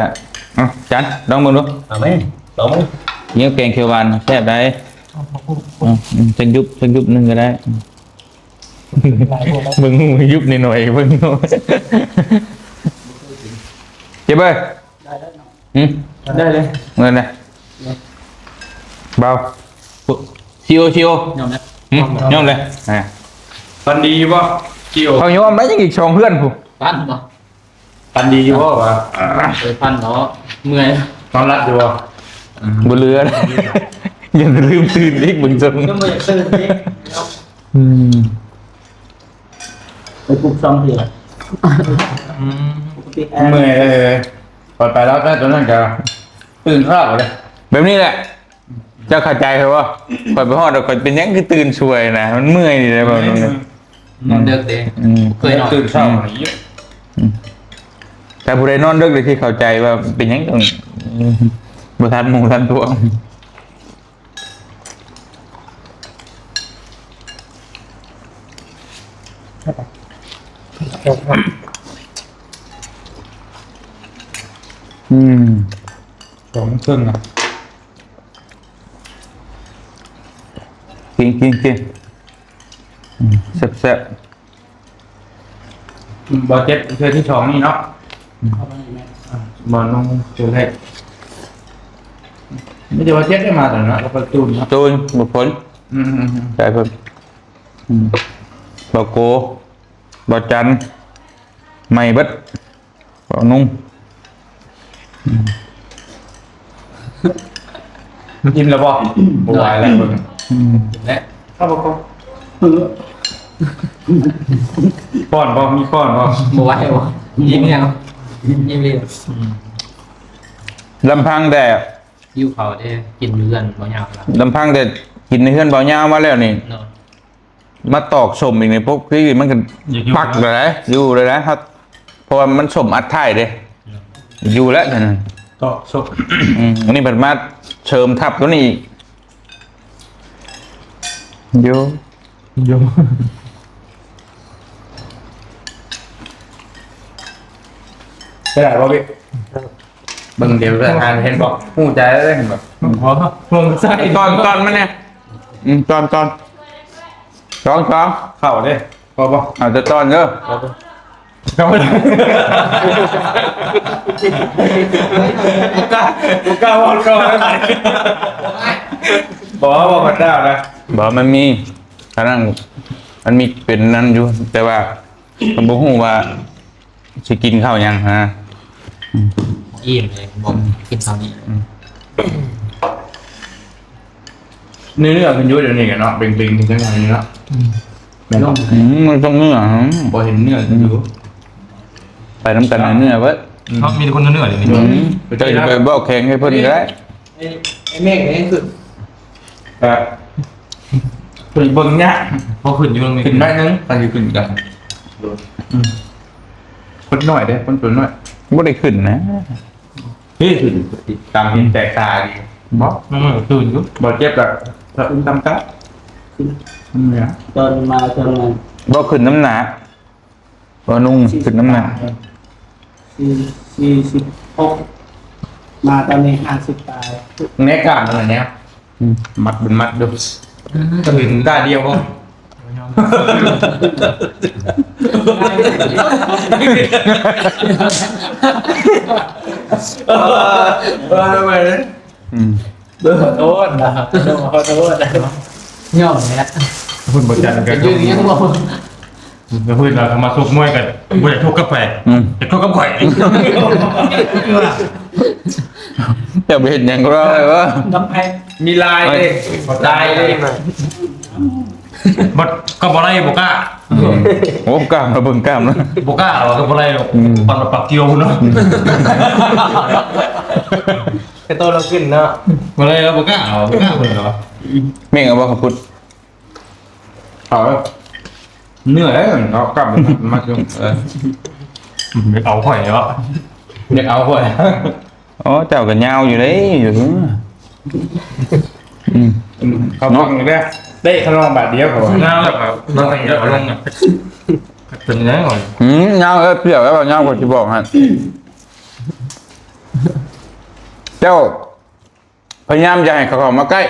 ເອົາ ຈານ ລອງເບິ່ງດູ. ເອົາແມ່ ລອງເບິ່ງ. ນີ້ແກງຂຽວຫວານແຊບໃດ. ອືມ ຈັກຍຸບ ຈັກຍຸບໜຶ່ງກໍໄດ້. ເບິ່ງ ຍຸບໜ້ອຍໆ ເບິ່ງ. ເຈັບເອີຍ. ໄດ້ແລ້ວເນາະ. ຫຶ ໄດ້ເລີຍ ເງິນນະ ເບົາ ຊີໂອ ຊີໂອ ຍອມແລ້ວ ຫຶ ຍອມເລີຍ. ອ່າ ຝັນດີຢູ່ບໍ່ ຊີໂອ? ເຂົາຍອມໄດ້ ຍັງອີກສອງເຮືອນພຸ້ນ. ຝັນບໍ່? ຝັນດີຢູ່ບໍ່ວະ? ເອີ ຝັນເນາະ ເມື່ອຍ. ນອນຫຼັບຢູ່ບໍ່? ອືມ ບໍ່ເຫຼືອ ຍັງລືມຕື່ນອີກເບິ່ງຊັ້ນ ຍັງບໍ່ຢາກຕື່ນອີກ. ອືມ ໄປປຸກສອງເທື່ອ. ອືມ ປົກກະຕິ ເມື່ອຍເລີຍ ຂ້ອຍໄປແລ້ວ ຕອນນັ້ນກໍຕື່ນເຊົ້າເລີຍ ແບບນີ້ແຫຼະ. ເຈົ້າເຂົ້າໃຈຂ້ອຍບໍ່? ຂ້ອຍໄປຮອດແລ້ວ ຂ້ອຍເປັນຫຍັງຄືຕື່ນສວຍນະ ມັນເມື່ອຍນີ້ແຫຼະ. ອືມ ນອນເດິກເດ້. ອືມ ເຄີຍນອນ ຕື່ນເຊົ້າ. ອືມ ຖ້າຜູ້ໃດນອນເດິກເລີຍຊິເຂົ້າໃຈວ່າເປັນຫຍັງຕ້ອງ ບໍ່ທັນໝູ່ທັນພວກ. ອືມ ສອງເຄິ່ງນະ. ກິນ ກິນ ກິນ. ອືມ ແຊບໆ. ອືມ ບໍ່ເຈັບເທື່ອທີສອງນີ້ເນາະ. ອືມ ອ່າ ບໍ່ນຸ່ງເທື່ອແລກ ມີແຕ່ວ່າເຈັບໄດ້ມາຕອນເນາະ ແລ້ວກໍຕູນເນາະ ຕູນບໍ່ພົ້ນ. ອືມ ໃຊ່ເພິ່ນ. ອືມ ບໍ່ໂກ ບໍ່ຈັນ ໃໝ່ເບິດ. ເວົ້ານຸ່ງ. ອືມ ອີ່ມແລ້ວບໍ່? ບໍ່ໄຫວແລ້ວເບິ່ງ. ອືມ ແລະ ເອົາບໍ່ ເອີ ປ້ອນບໍ່? ມີປ້ອນບໍ່? ບໍ່ໄຫວບໍ່? ອີ່ມແລ້ວ ອີ່ມເລີຍ. ອືມ ລຳພັງແຕ່ ຫິວເຂົ້າເດ້ ກິນຢູ່ເຮືອນບໍ່ຍາວລະ ລຳພັງແຕ່ກິນໃນເຮືອນບໍ່ຍາວມາແລ້ວນີ້ເນາະ. ມາຕອກສົ້ມອີກນີ້ ພວກທີ່ມັນກໍ ຢາກຢູ່ ປັກແລ້ວ ຢູ່ເລີຍນະ ເພາະວ່າມັນສົ້ມອັດທ້າຍເດ້. ເນາະ ຢູ່ແລ້ວຊັ້ນນະ ຕອກສົ້ມ. ອືມ ອັນນີ້ເພິ່ນມາເສີມທັບຕົວນີ້ອີກ. ຢູ່ ຢູ່ ໄປໄດ້ບໍ່ພີ່? ເບິ່ງດຽວເດີ ເຫັນບໍ່? ຮູ້ໃຈແລ້ວເດ້ ເຫັນບໍ່? ຫົວ ຫົວໃສ່ ຕ້ອນ ຕ້ອນມັນແດ່. ອືມ ຕ້ອນ ຕ້ອນ ສອງ ສອງ ເຂົ້າເດ້. ພໍບໍ່? ເອົາແຕ່ຕ້ອນເດີ. ເຂົ້າບໍ່ໄດ້ ບໍ່ກ້າ ບໍ່ກ້າເວົ້າຕໍ່ໄດ້. ບໍ່ ບໍ່ ບໍ່ກ້ານະ. ບໍ່ ມັນມີ ອັນນັ້ນ ມັນມີເປັນນັ້ນຢູ່ ແຕ່ວ່າ ກໍບໍ່ຮູ້ວ່າຊິກິນເຂົ້າຫຍັງຫັ້ນນະ. ອືມ ອີ່ມເລີຍ ບໍ່ກິນເທົ່ານີ້. ອືມ ເນື້ອໆ ເພິ່ນຢູ່ດຽວນີ້ກໍເນາະ ເປັງໆ ຈັ່ງຫວະນີ້ເນາະ. ອືມ ແມ່ນບໍ່? ອືມ ມັນຕ້ອງເນື້ອ ອືມ ບໍ່ເຫັນເນື້ອເພິ່ນຢູ່. ອືມ ໄປນຳກັນເນື້ອເບິດ. ອືມ ເນາະ ມີແຕ່ຄົນເນື້ອໆ ດຽວນີ້. ອືມ ເຈົ້າຊິໄປເວົ້າແຂ່ງໃຫ້ເພິ່ນກໍໄດ້. ໄອ້ ໄອ້ເມກນີ້ຄື ກໍເພິ່ນເບິ່ງຍາກ ບໍ່ຂຶ້ນຢູ່ ຂຶ້ນໜ້ອຍໜຶ່ງ ຄັນຊິຂຶ້ນກໍ ອືມ ຄົນໜ້ອຍເດ້ ຄົນຕົວນ້ອຍ ບໍ່ໄດ້ຂຶ້ນນະ. ເຮີ້ຍ ຂຶ້ນຕາມເຫັນແຕກຕາດີ. ບໍ່ ມັນກໍຂຶ້ນຢູ່ ບໍ່ເຈັບກໍສະອຶມຕຳຕາ. ອືມ ຕອນມາຕອນນັ້ນ ບໍ່ຂຶ້ນນ້ຳໜັກ. ບໍ່ນຸ່ງຂຶ້ນນ້ຳໜັກ ສີ່ ສີ່ສິບຫົກ ມາຕອນນີ້ຫ້າສິບປາຍ. ແນະກ້າມນັ້ນແຫຼະແນວ ອືມ ມັດເປັນມັດດູ ກໍເຫັນດ້ານດຽວບໍ່? ເອີ ໄປເລີຍ. ອືມ ຂໍໂທດນະ ຂໍໂທດນະ ຍອມແຫຼະ. ເພິ່ນບໍ່ຈັດກັນ ເພິ່ນວ່າມາຊົກມວຍກັນ ບໍ່ຢາກຊົກກັບໃຜ ອືມ ຢາກຊົກກັບຂ້ອຍ. ເຈົ້າໄປເຮັດຫຍັງກໍໄດ້ວະ ກັບໃຜ ມີລາຍເດ້ ລາຍເດ້. ບັດກໍບໍ່ໄດ້ ບໍ່ກ້າ. ອືມ ໂອ້ ກ້າມລະ ເບິ່ງກ້າມລະ ບໍ່ກ້າ ກໍບໍ່ໄດ້ດອກ. ອືມ ປັນປັກກ່ຽວພຸ້ນເນາະ. ກະໂຕລາວຂຶ້ນເນາະ ບໍ່ໄດ້ລະ ບໍ່ກ້າເອົາ ບໍ່ກ້າເພິ່ນເນາະ. ແມ່ນເອົາບໍ່ ເຂົ້າປຸ້ນ ເອົາເນື້ອເນາະ ກັບມາຢູ່ ເອີ ຢາກເອົາຂ້ອຍເນາະ ຢາກເອົາຂ້ອຍ. ອໍ ເຈົ້າກໍຍາວຢູ່ເດ້ ຢູ່ ອືມ ເຂົ້າບັງເດ້ ເຕະຂະນອງບາດດຽວ ເຂົາວ່າຍາວແລ້ວກໍບໍ່ໃຫ້ເອົາລົງນະ ເປັນຫຍັງ? ອືມ ຍາວ ເອີ ປ່ຽວແລ້ວ ຍາວ ຂ້ອຍຊິບອກໃຫ້ ເຈົ້າ ພະຍາຍາມຢ່າໃຫ້ເຂົາເຂົ້າມາໃກ້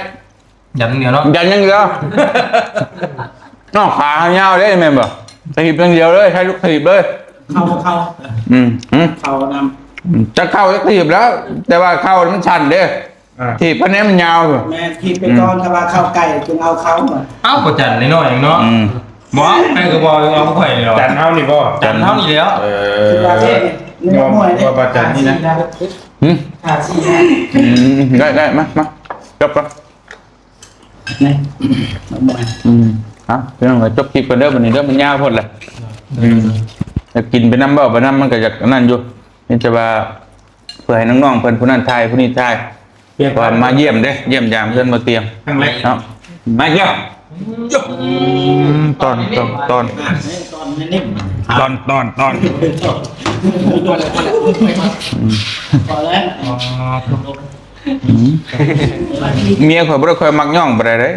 ຢັນຢ່າງດຽວເນາະ ຢັນຢ່າງດຽວ. ເນາະ ຂາເຮົາຍາວເດ້ ແມ່ນບໍ່? ຖີບຢ່າງດຽວເລີຍ ໃຊ້ລູກຖີບເລີຍ. ເຂົ້າ ເຂົ້າ ອືມ ຫື ເຂົ້ານຳ ອືມ ຈັກເຂົ້າຈັກຖີບແລ້ວ ແຕ່ວ່າເຂົ້າມັນສັ້ນເດ້. ອ່າ ຖີບພະແນນມັນຍາວ. ແມ່ນ ຖີບໄປກ່ອນ ອືມ ຖ້າວ່າເຂົ້າໃກ້ຈຶ່ງເອົາເຂົ້າ. ເອົ້າ ບໍ່ຈັນນ້ອຍໆເນາະ. ອືມ ບໍ່ ໃຜກໍບໍ່ເອົາຂ້ອຍນີ້ດອກ. ຈັນເຮົານີ້ບໍ່? ຈັນເຮົານີ້ແຫຼ້ວ. ເອີ ຄືວ່າເດ້ ຍອມວ່າ ວ່າ ວ່າ ຈາກນີ້ນະ ຫືມ ຫາສີ່ນະ ອືມ ໄດ້ ໄດ້ ມາ ມາ ຈົບກ່ອນ ນີ້ ມາ ອືມ ເອົາ ພີ່ນ້ອງ ຈົບຄລິບກ່ອນເດີ ບັດນີ້ເດີ ມັນຍາວໂພດແຫຼະ ອືມ ຢາກກິນໄປນຳ ເວົ້າໄປນຳ ມັນກໍຢາກອັນນັ້ນຢູ່ ມີແຕ່ວ່າ ເພື່ອໃຫ້ນ້ອງໆເພິ່ນ ຜູ້ນັ້ນຖ່າຍ ຜູ້ນີ້ຖ່າຍ ເພາະວ່າມາຢ້ຽມເດ້ ຢ້ຽມຢາມເຮືອນບໍ່ຕຽງ ຄັ້ງແລກເນາະ ມາຢ້ຽມ ອືມ ຕອນ ຕອນ ຕອນ ຕອນ ຕອນ ຕອນ ພໍແລ້ວ ອືມ ເມຍຂ້ອຍບໍ່ໄດ້ຄ່ອຍມັກຍ້ອງປານໃດເດ້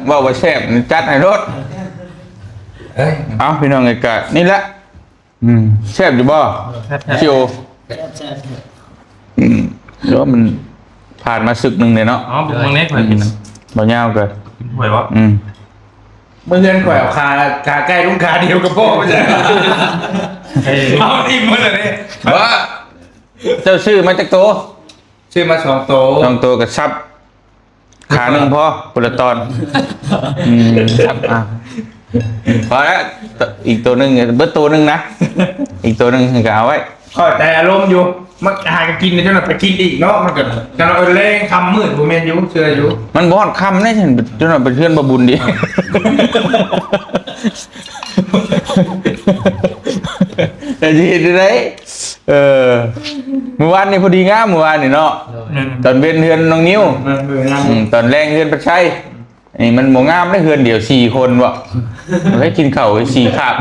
ເວົ້າວ່າແຊບ ຈັດໃຫ້ໂລດ ເອີຍ ເອົາ ພີ່ນ້ອງເອີຍ ກະນີ້ແຫຼະ ອືມ ແຊບຢູ່ບໍ່ ແຊບໆ ຊິໂອ ແຊບໆ ອືມ ແຕ່ວ່າມັນຜ່ານມາຊຶກໜຶ່ງເດ້ເນາະ ອໍ ເບິ່ງແດ່ ຂ້ອຍກິນ ອືມ ບໍ່ຍາວກໍ ກິນຖ້ວຍບໍ່ ອືມ ເມື່ອເຮືອນຂ້ອຍເອົາຂາ ຂາໄກ່ລົງຂາດຽວກໍພໍ ເອີ ເອົາອີກມື້ລະເດ້ ບໍ່ ເຈົ້າຊື້ມາຈັກໂຕ? ຊື້ມາສອງໂຕ ສອງໂຕກໍສັບ ຂາໜຶ່ງພໍ ຄົນລະຕອນ ອືມ ຄັບ ອ່ະ ພໍແລ້ວ ອີກໂຕໜຶ່ງ ເບິດໂຕໜຶ່ງນະ ອີກໂຕໜຶ່ງກໍເອົາໄວ້ ຂ້ອຍແຕ່ອາລົມຢູ່ ມັນຫາກໍກິນ ເຈົ້າໜ້ອຍໄປກິນອີກເນາະ ມັນກໍ ເຈົ້າໜ້ອຍ ເອີ ແລງຄ່ຳມືດ ບໍ່ແມ່ນຢູ່ ເຊື່ອຢູ່ ມັນບໍ່ຮອດຄ່ຳເດ້ ເຈົ້າໜ້ອຍໄປເຮືອນບໍ່ບຸນດີ ແຕ່ຊິເຮັດຈັ່ງໃດ ເອີ ມື້ວານນີ້ພໍດີງາມ ມື້ວານນີ້ເນາະ ໂດຍ ຕອນເວັນເຮືອນນ້ອງນິວ ເອີ ເອີ ງາມ ອືມ ຕອນແລງເຮືອນປະໄຊ ນີ້ມັນບໍ່ງາມເດ້ ເຮືອນດຽວສີ່ຄົນເບາະ ໄປກິນເຂົ້າສີ່ຄາບ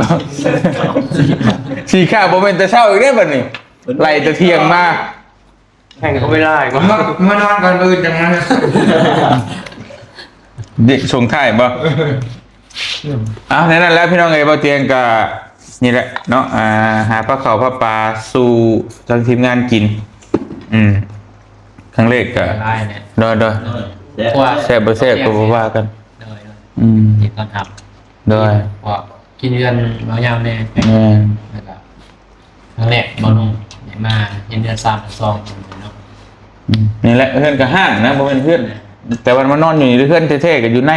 ສີ່ຄາບ ບໍ່ແມ່ນແຕ່ເຊົ້າອີກເດ້ບັດນີ້ ໄລ່ແຕ່ທ່ຽງມາ ແຂ່ງເຂົາເວລາອີກ ເມື່ອ ເມື່ອນອນກ່ອນ ມື້ອື່ນຈັ່ງມາ ເດັກສົ່ງທ້າຍບໍ່? ເອົາ ແນວນັ້ນແຫຼະພີ່ນ້ອງເອີຍ ບໍ່ຕຽງກະນີ້ແຫຼະເນາະ ອ່າ ຫາປາເຂົ້າປາປາສູ່ທາງທີມງານກິນ ອືມ ຄັ້ງແລກກະ ຫຼາຍແຫຼະ ໂດຍ ໂດຍ ແຊບບໍ່ແຊບກໍບໍ່ວ່າກັນ ໂດຍ ອືມ ຍິນດີຕ້ອນຮັບ ໂດຍ ເພາະກິນເຮືອນເບົາຍາວແດ່ ແມ່ນ ແລ້ວກະ ຄັ້ງແລກບໍ່ລົງ ໄດ້ມາເຮັດເຮືອນຊາວສອງເນາະ ອືມ ນີ້ແຫຼະ ເຮືອນກໍຮ້າງນະ ບໍ່ແມ່ນເຮືອນ ແຕ່ວ່າມານອນຢູ່ນີ້ ເຮືອນແທ້ໆກໍຢູ່ໃນ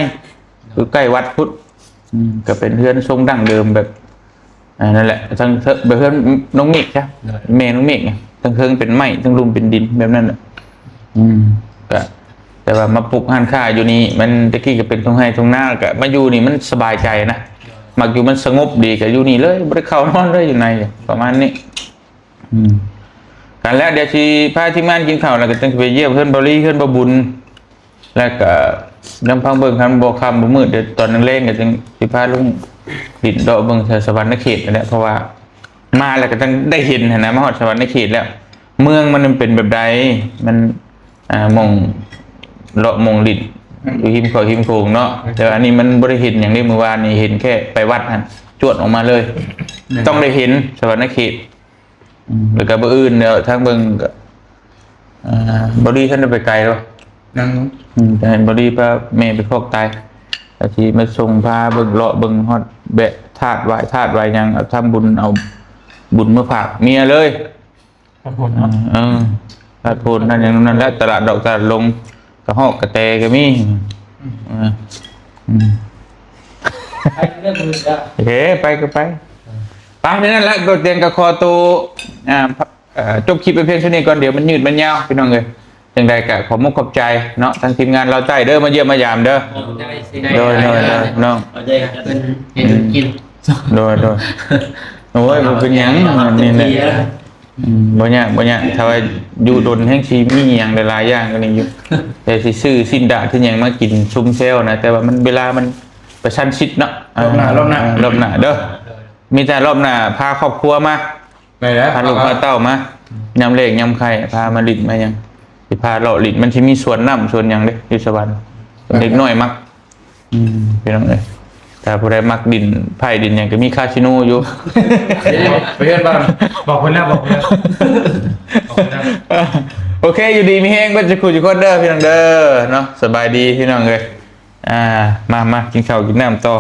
ຢູ່ໃກ້ວັດພຸ້ນ ອືມ ກໍເປັນເຮືອນຊົງດັ້ງເດີມແບບ ອ່າ ນັ້ນແຫຼະ ທັງເທິງ ແບບເຮືອນນ້ອງເມກຊະ ໂດຍ ແມ່ນ້ອງເມກນະ ທັງເທິງເປັນໄມ້ ທັງລຸ່ມເປັນດິນ ແບບນັ້ນແຫຼະ ອືມ ກະ ແຕ່ວ່າມາປຸກຮ້ານຄ້າຢູ່ນີ້ ມັນແຕ່ກີ້ກໍເປັນທົ່ງໄຮ່ທົ່ງນາ ກະມາຢູ່ນີ້ມັນສະບາຍໃຈນະ ມັກຢູ່ ມັນສະຫງົບດີ ກະຢູ່ນີ້ເລີຍ ບໍ່ໄດ້ເຂົ້ານອນເລີຍຢູ່ໃນ ປະມານນີ້ ອືມ ກັນແລ້ວ ດຽວຊິພາທີມງານກິນເຂົ້າ ແລ້ວກໍຈັ່ງຊິໄປຢ້ຽມເຮືອນເບົາລີ ເຮືອນເບົາບຸນ ແລ້ວກໍລຳພັງເບິ່ງ ຄັນບໍ່ຄ່ຳບໍ່ມືດ ດຽວຕອນແລງໆກໍຈັ່ງຊິພາລົງຫຼິ້ນເລາະເບິ່ງແຖວສະຫວັນນະເຂດນັ້ນແຫຼະ ເພາະວ່າມາແລ້ວກໍຈັ່ງໄດ້ເຫັນຫັ້ນນະ ມາຮອດສະຫວັນນະເຂດແລ້ວ ເມືອງມັນເປັນແບບໃດ ມັນ ອ່າ ໝ່ອງເລາະໝ່ອງຫຼິ້ນ ອືມ ຢູ່ຮິມເຂົາຮິມໂຂງເນາະ ແຕ່ວ່າອັນນີ້ມັນບໍ່ໄດ້ເຫັນຫຍັງເດ້ ມື້ວານນີ້ເຫັນແຄ່ໄປວັດຫັ້ນ ຈວດອອກມາເລີຍ ແມ່ນ ຕ້ອງໄດ້ເຫັນສະຫວັນນະເຂດ ອືມ ແລ້ວກໍມື້ອື່ນດຽວທາງເບິ່ງກໍ ອ່າ ບໍ່ດີທັນໄດ້ໄປໄກດອກ ຍັງ ອືມ ຈະໃຫ້ບໍ່ດີພາແມ່ໄປຟອກໄຕ ກໍຊິມາສົ່ງ ພາເບິ່ງເລາະເບິ່ງຮອດແວະທາດ ໄຫວ້ທາດໄຫວ້ຫຍັງ ເອົາທຳບຸນ ເອົາບຸນມາຝາກເມຍເລີຍ ທາດໂພນເນາະ ເອີ ທາດໂພນ ທາດຫຍັງນັ້ນແຫຼະ ຕະຫຼາດດອກຕະຫຼາດລົງ ກະຮອກກະແຕກໍມີ ອືມ ເອີ ອືມ ໂອເຄ ໄປກໍໄປ ໄປ ນັ້ນແຫຼະ ກໍຕຽງກໍຂໍໂຕ ອ່າ ເອີ ຈົບຄລິບໄປພຽງເທົ່ານີ້ກ່ອນ ດຽວມັນຍືດມັນຍາວ ພີ່ນ້ອງເອີຍ ຈັ່ງໃດກໍຂອບມຸກຂອບໃຈເນາະ ທາງທີມງານລາວໃຕ້ເດີ ມາຢ້ຽມມາຢາມເດີ ໂດຍ ໂດຍ ໂດຍ ນ້ອງ ເພິ່ນເຮັດກິນ ໂດຍ ໂດຍ ໂອ້ຍ ບໍ່ເປັນຫຍັງ ນີ້ແຫຼະ ອືມ ບໍ່ຍາກ ບໍ່ຍາກ ຖ້າວ່າຢູ່ດົນແຮ່ງຊິມີຫຍັງຫຼາຍໆຢ່າງກວ່ານີ້ຢູ່ ແຕ່ຊິຊື້ຊີ້ນດາດຊີ້ນຫຍັງມາກິນຊຸມແຊວນະ ແຕ່ວ່າມັນ ເວລາມັນປະຊັນຊິດເນາະ ຮອບໜ້າ ຮອບໜ້າ ຮອບໜ້າເດີ ມີແຕ່ຮອບໜ້າພາຄອບຄົວມາ ໄດ້ແລ້ວ ພາລູກພາເຕົ້າມາ ຍາມແລ້ງຍາມໄຂ້ ພາມາຫຼິ້ນມາຫຍັງ ຊິພາເລາະຫຼິ້ນ ມັນຊິມີສວນນ້ຳສວນຫຍັງເດ້ ຢູ່ສະຫວັນ ເດັກນ້ອຍມັກ ອືມ ພີ່ນ້ອງເອີຍ ຖ້າຜູ້ໃດມັກຫຼິ້ນໄພ້ຫຼິ້ນຫຍັງກໍມີຄາສິໂນຢູ່ ໄປເຮືອນບ້ານ ບອກເພິ່ນແລ້ວ ບອກເພິ່ນແລ້ວ ບອກເພິ່ນແລ້ວ ໂອເຄ ຢູ່ດີມີແຮງເບິດທຸກຜູ້ທຸກຄົນເດີ ພີ່ນ້ອງເດີ ເນາະ ສະບາຍດີ ພີ່ນ້ອງເອີຍ ອ່າ ມາ ມາ ກິນເຂົ້າກິນນ້ຳຕໍ່.